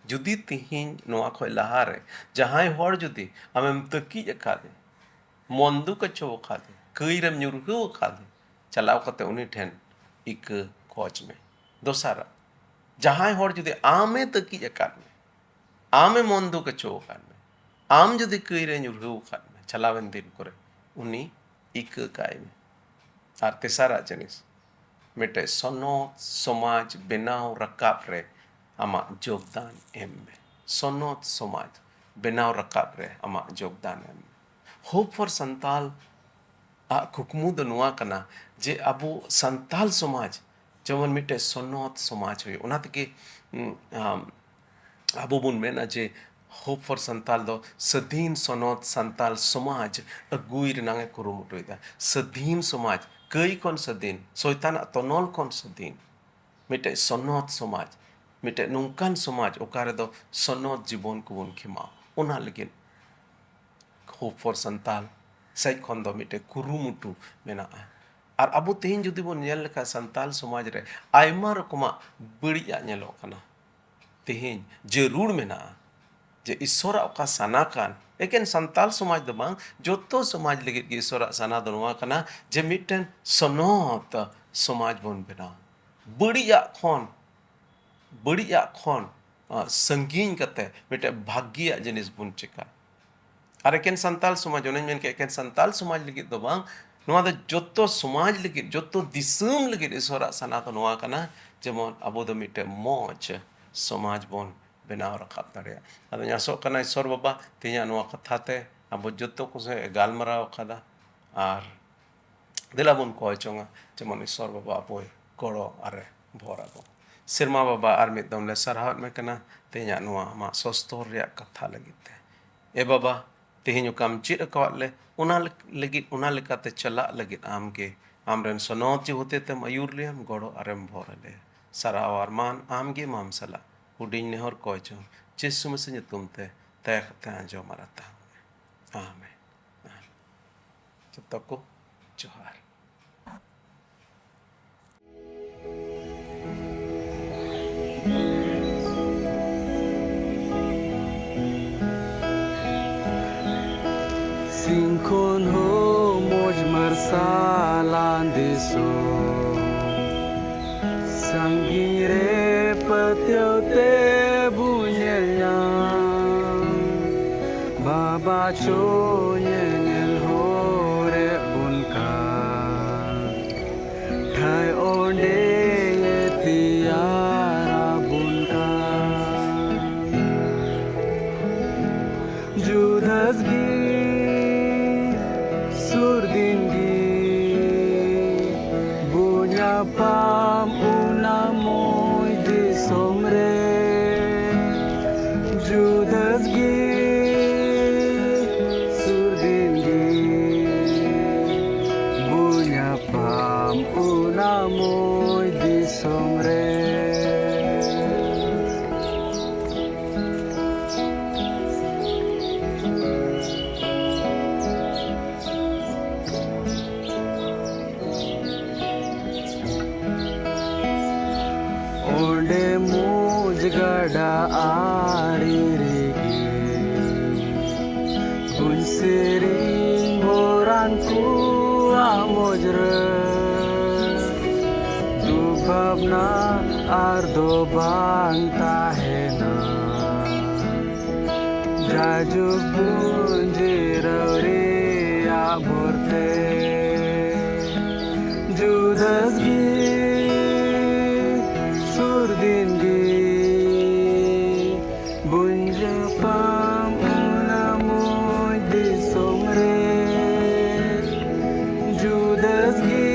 ᱡᱩᱫᱤ ᱛᱤᱦᱤᱧ ᱱᱚᱣᱟ ᱠᱷᱚᱡ ᱞᱟᱦᱟᱨᱮ ᱡᱟᱦᱟᱸᱭ ᱦᱚᱲ ᱡᱩᱫᱤ ᱟᱢᱮᱢ ᱛᱟᱹᱠᱤᱡ ᱟᱠᱟᱫᱮ, ᱢᱚᱱ ᱫᱩᱠ ᱦᱚᱪᱚ ᱟᱠᱟᱫᱮ, ᱠᱟᱹᱭ ᱨᱮᱢ ᱧᱩᱨᱦᱟᱹᱣ ᱟᱠᱟᱫᱮ, ᱪᱟᱞᱟᱣ ᱠᱟᱛᱮ ᱩᱱᱤ ᱴᱷᱮᱱ ᱤᱠᱟᱹ ᱠᱷᱚᱡᱽ ᱢᱮ᱾ ᱫᱚᱥᱟᱨᱟᱜ, ᱡᱟᱦᱟᱸᱭ ᱦᱚᱲ ᱡᱩᱫᱤ ᱟᱢᱮ ᱛᱟᱹᱠᱤᱡ ᱟᱠᱟᱫ ᱢᱮ, ᱟᱢᱮ ᱢᱚᱱ ᱫᱩᱠ ᱦᱚᱪᱚ ᱟᱠᱟᱫ ᱢᱮ, ᱟᱢ ᱡᱩᱫᱤ ᱠᱟᱹᱭ ᱨᱮ ᱧᱩᱨᱦᱟᱹᱣ ᱟᱠᱟᱫ ᱢᱮ, ᱪᱟᱞᱟᱣᱮᱱ ᱫᱤᱱ ᱠᱚᱨᱮ ᱩᱱᱤ ᱤᱠᱟᱹ ᱠᱟᱭ ᱢᱮ᱾ ᱟᱨ ᱛᱮᱥᱟᱨᱟᱜ ᱡᱤᱱᱤᱥ, ᱢᱤᱫᱴᱮᱡ ᱥᱚᱱᱚᱛ ᱥᱚᱢᱟᱡᱽ ᱵᱮᱱᱟᱣ ᱨᱟᱠᱟᱵ ᱨᱮ ᱟᱢᱟᱜ ᱡᱳᱜᱽᱫᱟᱱ ᱮᱢ ᱢᱮ᱾ ᱥᱚᱱᱚᱛ ᱥᱚᱢᱟᱡᱽ ᱵᱮᱱᱟᱣ ᱨᱟᱠᱟᱵ ᱨᱮ ᱟᱢᱟᱜ ᱡᱳᱜᱽᱫᱟᱱ ᱮᱢ ᱢᱮ᱾ Hope for Santal ᱟᱜ ᱠᱩᱠᱢᱩ ᱫᱚ ᱱᱚᱣᱟ ᱠᱟᱱᱟ ᱡᱮ ᱟᱵᱚ ᱥᱟᱱᱛᱟᱞ ᱥᱚᱢᱟᱡᱽ ᱡᱮᱢᱚᱱ ᱢᱤᱫᱴᱮᱡ ᱥᱚᱱᱚᱛ ᱥᱚᱢᱟᱡᱽ ᱦᱩᱭᱩᱜ, ᱚᱱᱟ ᱛᱮᱜᱮ, ᱩᱢ, ᱟᱢ, ᱟᱵᱚ ᱵᱚᱱ ᱢᱮᱱᱟ ᱡᱮ Hope for Santal ᱫᱚ ᱥᱟᱹᱫᱷᱤᱱ ᱥᱚᱱᱚᱛ ᱥᱟᱱᱛᱟᱞ ᱥᱚᱢᱟᱡᱽ ᱟᱹᱜᱩᱭ ᱨᱮᱱᱟᱝ ᱮ ᱠᱩᱨᱩᱢᱩᱴᱩᱭᱮᱫᱟ᱾ ᱥᱟᱹᱫᱷᱤᱱ ᱥᱚᱢᱟᱡᱽ, ᱠᱟᱹᱭ ᱠᱷᱚᱱ ᱥᱟᱹᱫᱷᱤᱱ, ᱥᱚᱭᱛᱟᱱᱟᱜ ᱛᱚᱱᱚᱞ ᱠᱷᱚᱱ ᱥᱟᱹᱫᱷᱤᱱ, ᱢᱤᱫᱴᱮᱡ ᱥᱚᱱᱚᱛ ᱥᱚᱢᱟᱡᱽ, ᱢᱤᱫᱴᱮᱡ ᱱᱚᱝᱠᱟᱱ ᱥᱚᱢᱟᱡᱽ ᱚᱠᱟ ᱨᱮᱫᱚ ᱥᱚᱱᱚᱛ ᱡᱤᱵᱚᱱ ᱠᱚᱵᱚᱱ ᱠᱷᱮᱢᱟᱣ, ᱚᱱᱟ ᱞᱟᱹᱜᱤᱫ Hope for Santal ᱥᱮᱡ ᱠᱷᱚᱱ ᱫᱚ ᱢᱤᱫᱴᱮᱡ ᱠᱩᱨᱩᱢᱩᱴᱩ ᱢᱮᱱᱟᱜᱼᱟ᱾ ᱟᱨ ᱟᱵᱚ ᱛᱮᱦᱮᱧ ᱡᱩᱫᱤ ᱵᱚᱱ ᱧᱮᱞ ᱞᱮᱠᱷᱟᱱ ᱥᱟᱱᱛᱟᱞ ᱥᱚᱢᱟᱡᱽ ᱨᱮ ᱟᱭᱢᱟ ᱨᱚᱠᱚᱢᱟᱜ ᱵᱟᱹᱲᱤᱡᱟᱜ ᱧᱮᱞᱚᱜ ᱠᱟᱱᱟ᱾ ᱛᱮᱦᱮᱧ ᱡᱟᱹᱨᱩᱲ ᱢᱮᱱᱟᱜᱼᱟ ᱡᱮ ᱤᱥᱥᱚᱨᱟᱜ ᱚᱠᱟ ᱥᱟᱱᱟ ᱠᱟᱱ, ᱮᱠᱮᱱ ᱥᱟᱱᱛᱟᱞ ᱥᱚᱢᱟᱡᱽ ᱫᱚ ᱵᱟᱝ, ᱡᱚᱛᱚ ᱥᱚᱢᱟᱡᱽ ᱞᱟᱹᱜᱤᱫ ᱜᱮ ᱤᱥᱥᱚᱨᱟᱜ ᱥᱟᱱᱟ ᱫᱚ ᱱᱚᱣᱟ ᱠᱟᱱᱟ ᱡᱮ ᱢᱤᱫᱴᱮᱱ ᱥᱚᱱᱚᱛ ᱥᱚᱢᱟᱡᱽ ᱵᱚᱱ ᱵᱮᱱᱟᱣ᱾ ᱵᱟᱹᱲᱤᱡᱟᱜ ᱠᱷᱚᱱ, ᱵᱟᱹᱲᱤᱡᱟᱜ ᱠᱷᱚᱱ, ᱟ, ᱥᱟᱺᱜᱤᱧ ᱠᱟᱛᱮ ᱢᱤᱫᱴᱮᱡ ᱵᱷᱟᱹᱜᱤᱭᱟᱜ ᱡᱤᱱᱤᱥ ᱵᱚᱱ ᱪᱮᱠᱟ᱾ ᱟᱨ ᱮᱠᱮᱱ ᱥᱟᱱᱛᱟᱞ ᱥᱚᱢᱟᱡᱽ, ᱚᱱᱮᱧ ᱢᱮᱱ ᱠᱮᱫ, ᱮᱠᱮᱱ ᱥᱟᱱᱛᱟᱞ ᱥᱚᱢᱟᱡᱽ ᱞᱟᱹᱜᱤᱫ ᱫᱚ ᱵᱟᱝ, ᱱᱚᱣᱟ ᱫᱚ ᱡᱚᱛᱚ ᱥᱚᱢᱟᱡᱽ ᱞᱟᱹᱜᱤᱫ, ᱡᱚᱛᱚ ᱫᱤᱥᱚᱢ ᱞᱟᱹᱜᱤᱫ ᱤᱥᱥᱚᱨᱟᱜ ᱥᱟᱱᱟ ᱫᱚ ᱱᱚᱣᱟ ᱠᱟᱱᱟ, ᱡᱮᱢᱚᱱ ᱟᱵᱚ ᱫᱚ ᱢᱤᱫᱴᱮᱡ ᱢᱚᱡᱽ ᱥᱚᱢᱟᱡᱽ ᱵᱚᱱ ᱵᱮᱱᱟᱣ ᱨᱟᱠᱟᱵ ᱫᱟᱲᱮᱭᱟᱜ᱾ ᱟᱫᱚᱧ ᱟᱥᱚᱜ ᱠᱟᱱᱟ, ᱤᱥᱥᱚᱨ ᱵᱟᱵᱟ, ᱛᱮᱦᱮᱧᱟᱜ ᱱᱚᱣᱟ ᱠᱟᱛᱷᱟ ᱛᱮ ᱟᱵᱚ ᱡᱚᱛᱚ ᱠᱚ ᱥᱮ ᱜᱟᱞᱢᱟᱨᱟᱣ ᱟᱠᱟᱫᱟ, ᱟᱨ ᱫᱮᱞᱟ ᱵᱚᱱ ᱠᱚᱭ ᱡᱚᱝᱟ, ᱡᱮᱢᱚᱱ ᱤᱥᱥᱚᱨ ᱵᱟᱵᱟ ᱟᱵᱚᱭ ᱜᱚᱲᱚ ᱟᱨᱮ ᱵᱷᱚᱨ ᱟᱵᱚ᱾ ᱥᱮᱨᱢᱟ ᱵᱟᱵᱟ, ᱟᱨ ᱢᱤᱫ ᱫᱚᱢ ᱞᱮ ᱥᱟᱨᱦᱟᱣᱮᱫ ᱢᱮ ᱠᱟᱱᱟ ᱛᱮᱦᱮᱧᱟᱜ ᱱᱚᱣᱟ ᱟᱢᱟᱜ ᱥᱚᱥᱛᱚᱨ ᱨᱮᱭᱟᱜ ᱠᱟᱛᱷᱟ ᱞᱟᱹᱜᱤᱫ ᱛᱮ᱾ ᱮ ᱵᱟᱵᱟ, ᱛᱮᱦᱮᱧ ᱚᱠᱟᱢ ᱪᱮᱫ ᱟᱠᱟᱣᱟᱫ ᱞᱮ, ᱚᱱᱟ ᱞᱟᱹᱜᱤᱫ, ᱚᱱᱟ ᱞᱮᱠᱟᱛᱮ ᱪᱟᱞᱟᱜ ᱞᱟᱹᱜᱤᱫ ᱟᱢ ᱜᱮ, ᱟᱢ ᱨᱮᱱ ᱥᱚᱱᱚᱛ ᱡᱤ ᱦᱚᱛᱮ ᱛᱮᱢ ᱟᱹᱭᱩᱨ ᱞᱮᱭᱟᱢ, ᱜᱚᱲᱚ ᱟᱨᱮᱢ ᱵᱷᱚᱨ ᱟᱞᱮᱭᱟ᱾ ᱥᱟᱨᱦᱟᱣ ᱟᱨ ᱢᱟᱱ ᱟᱢ ᱜᱮ ᱮᱢᱟᱢ ᱥᱟᱞᱟᱜ᱾ ᱦᱩᱰᱤᱧ ᱱᱮᱦᱚᱨ ᱠᱚᱭ ᱪᱚᱝ ᱡᱤᱥᱩ ᱢᱟᱹᱥᱤ ᱧᱩᱛᱩᱢ ᱛᱮ ᱫᱟᱭᱟ ᱠᱟᱛᱮ ᱟᱸᱡᱚᱢ ᱟᱨ ᱟᱛᱟᱝ ᱢᱮ᱾ ᱟᱢᱮᱱ᱾ ᱡᱚᱛᱚ ᱠᱚ ᱡᱚᱦᱟᱨ᱾ ᱥᱤᱧ ᱠᱷᱚᱱ ᱦᱚᱸ ᱢᱚᱡᱽ ᱢᱟᱨᱥᱟᱞᱟᱱ ᱫᱤᱥᱚᱢ, ᱥᱟᱺᱜᱤᱧ ᱨᱮ ᱯᱟᱹᱛᱭᱟᱹᱣ ᱛᱮ ᱵᱚ ᱧᱮᱞ ᱧᱟᱢ᱾ ᱵᱟᱪᱚ ᱧᱮᱧᱮᱞ ᱦᱚᱨᱮ ᱵᱚᱱ ᱠᱟᱱ, ᱴᱷᱟᱹᱭ ᱚᱸᱰᱮ ᱛᱮᱭᱟᱨ ᱟᱵᱚᱱ ᱠᱟᱱ᱾ ᱡᱩᱫᱟᱹᱥ ᱜᱮ ᱥᱩᱨ ᱫᱤᱱ ᱜᱮ ᱵᱚ ᱧᱟᱯᱟᱢ ᱚᱱᱟ ᱢᱚᱭ ᱫᱤᱥᱚᱢ ᱨᱮ᱾ ᱡᱩᱫᱟᱹᱥ ᱜᱮ ᱥᱩᱨ ᱫᱤᱱ ᱜᱮ ᱵᱚ ᱧᱟᱯᱟᱢ ᱚᱱᱟ ᱢᱚᱭ ᱫᱤᱥᱚᱢ ᱨᱮ᱾ ᱚᱸᱰᱮ ᱢᱚᱡᱽ ᱜᱟᱰᱟ ᱟᱲᱮ ᱨᱮᱜᱮ ᱵᱚᱱ ᱥᱮᱨᱮᱧ ᱵᱚᱨᱟᱱ ᱠᱚᱣᱟ ᱢᱚᱡᱽ ᱨᱮ᱾ ᱫᱩᱠ ᱵᱷᱟᱵᱽᱱᱟ ᱟᱨ ᱫᱚ ᱵᱟᱝ ᱛᱟᱦᱮᱱᱟ᱾ ᱡᱟᱭᱡᱩᱜᱽ ᱵᱚᱱ ᱡᱤᱨᱟᱹᱣ ᱨᱮᱭᱟᱜ ᱵᱷᱚᱨᱛᱮ᱾ ᱡᱩᱫᱟᱹᱥ ᱜᱮ ᱥᱩᱨ ᱫᱤᱱ ᱜᱮ ᱵᱚᱱ ᱧᱟᱯᱟᱢ ᱚᱱᱟ ᱢᱚᱡᱽ ᱫᱤᱥᱚᱢ ᱨᱮ᱾ ᱡᱩᱫᱟᱹᱥ ᱜᱮ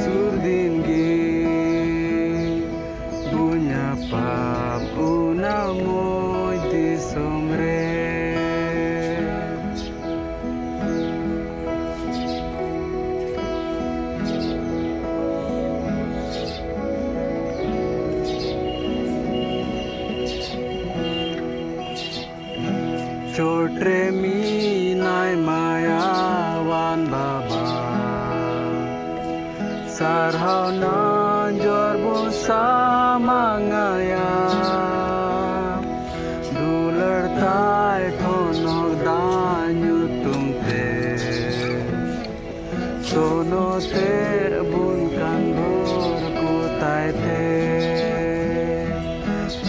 ᱥᱩᱨ ᱫᱤᱱ ᱜᱮ ᱵᱚ ᱧᱟᱯᱟᱢ ᱚᱱᱟ ᱢᱚᱡᱽ ᱫᱤᱥᱚᱢ ᱨᱮ᱾ ᱪᱚᱴ ᱨᱮ ᱢᱮᱱᱟᱭ ᱢᱟᱭᱟᱣᱟᱱ ᱵᱟᱵᱟ, ᱥᱟᱨᱦᱟᱣ ᱱᱟᱡᱚᱨ ᱵᱚ ᱥᱟᱢᱟᱝᱟᱭᱟ᱾ ᱫᱩᱞᱟᱹᱲ ᱛᱟᱭ ᱴᱷᱚᱱᱚᱠ ᱫᱟᱜ ᱧᱩᱛᱩᱢ ᱛᱮ, ᱥᱚᱱᱚᱛᱮ ᱵᱚᱱ ᱠᱟᱱ ᱵᱷᱳᱨ ᱠᱚ ᱛᱟᱭ ᱛᱮ᱾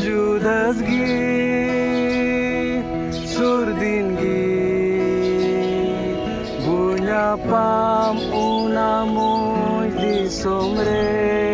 ᱡᱩᱫᱟᱹᱥ ᱜᱮ ᱧᱟᱯᱟᱢ ᱚᱱᱟ ᱢᱚᱭ ᱫᱤᱥᱚᱢ ᱨᱮ᱾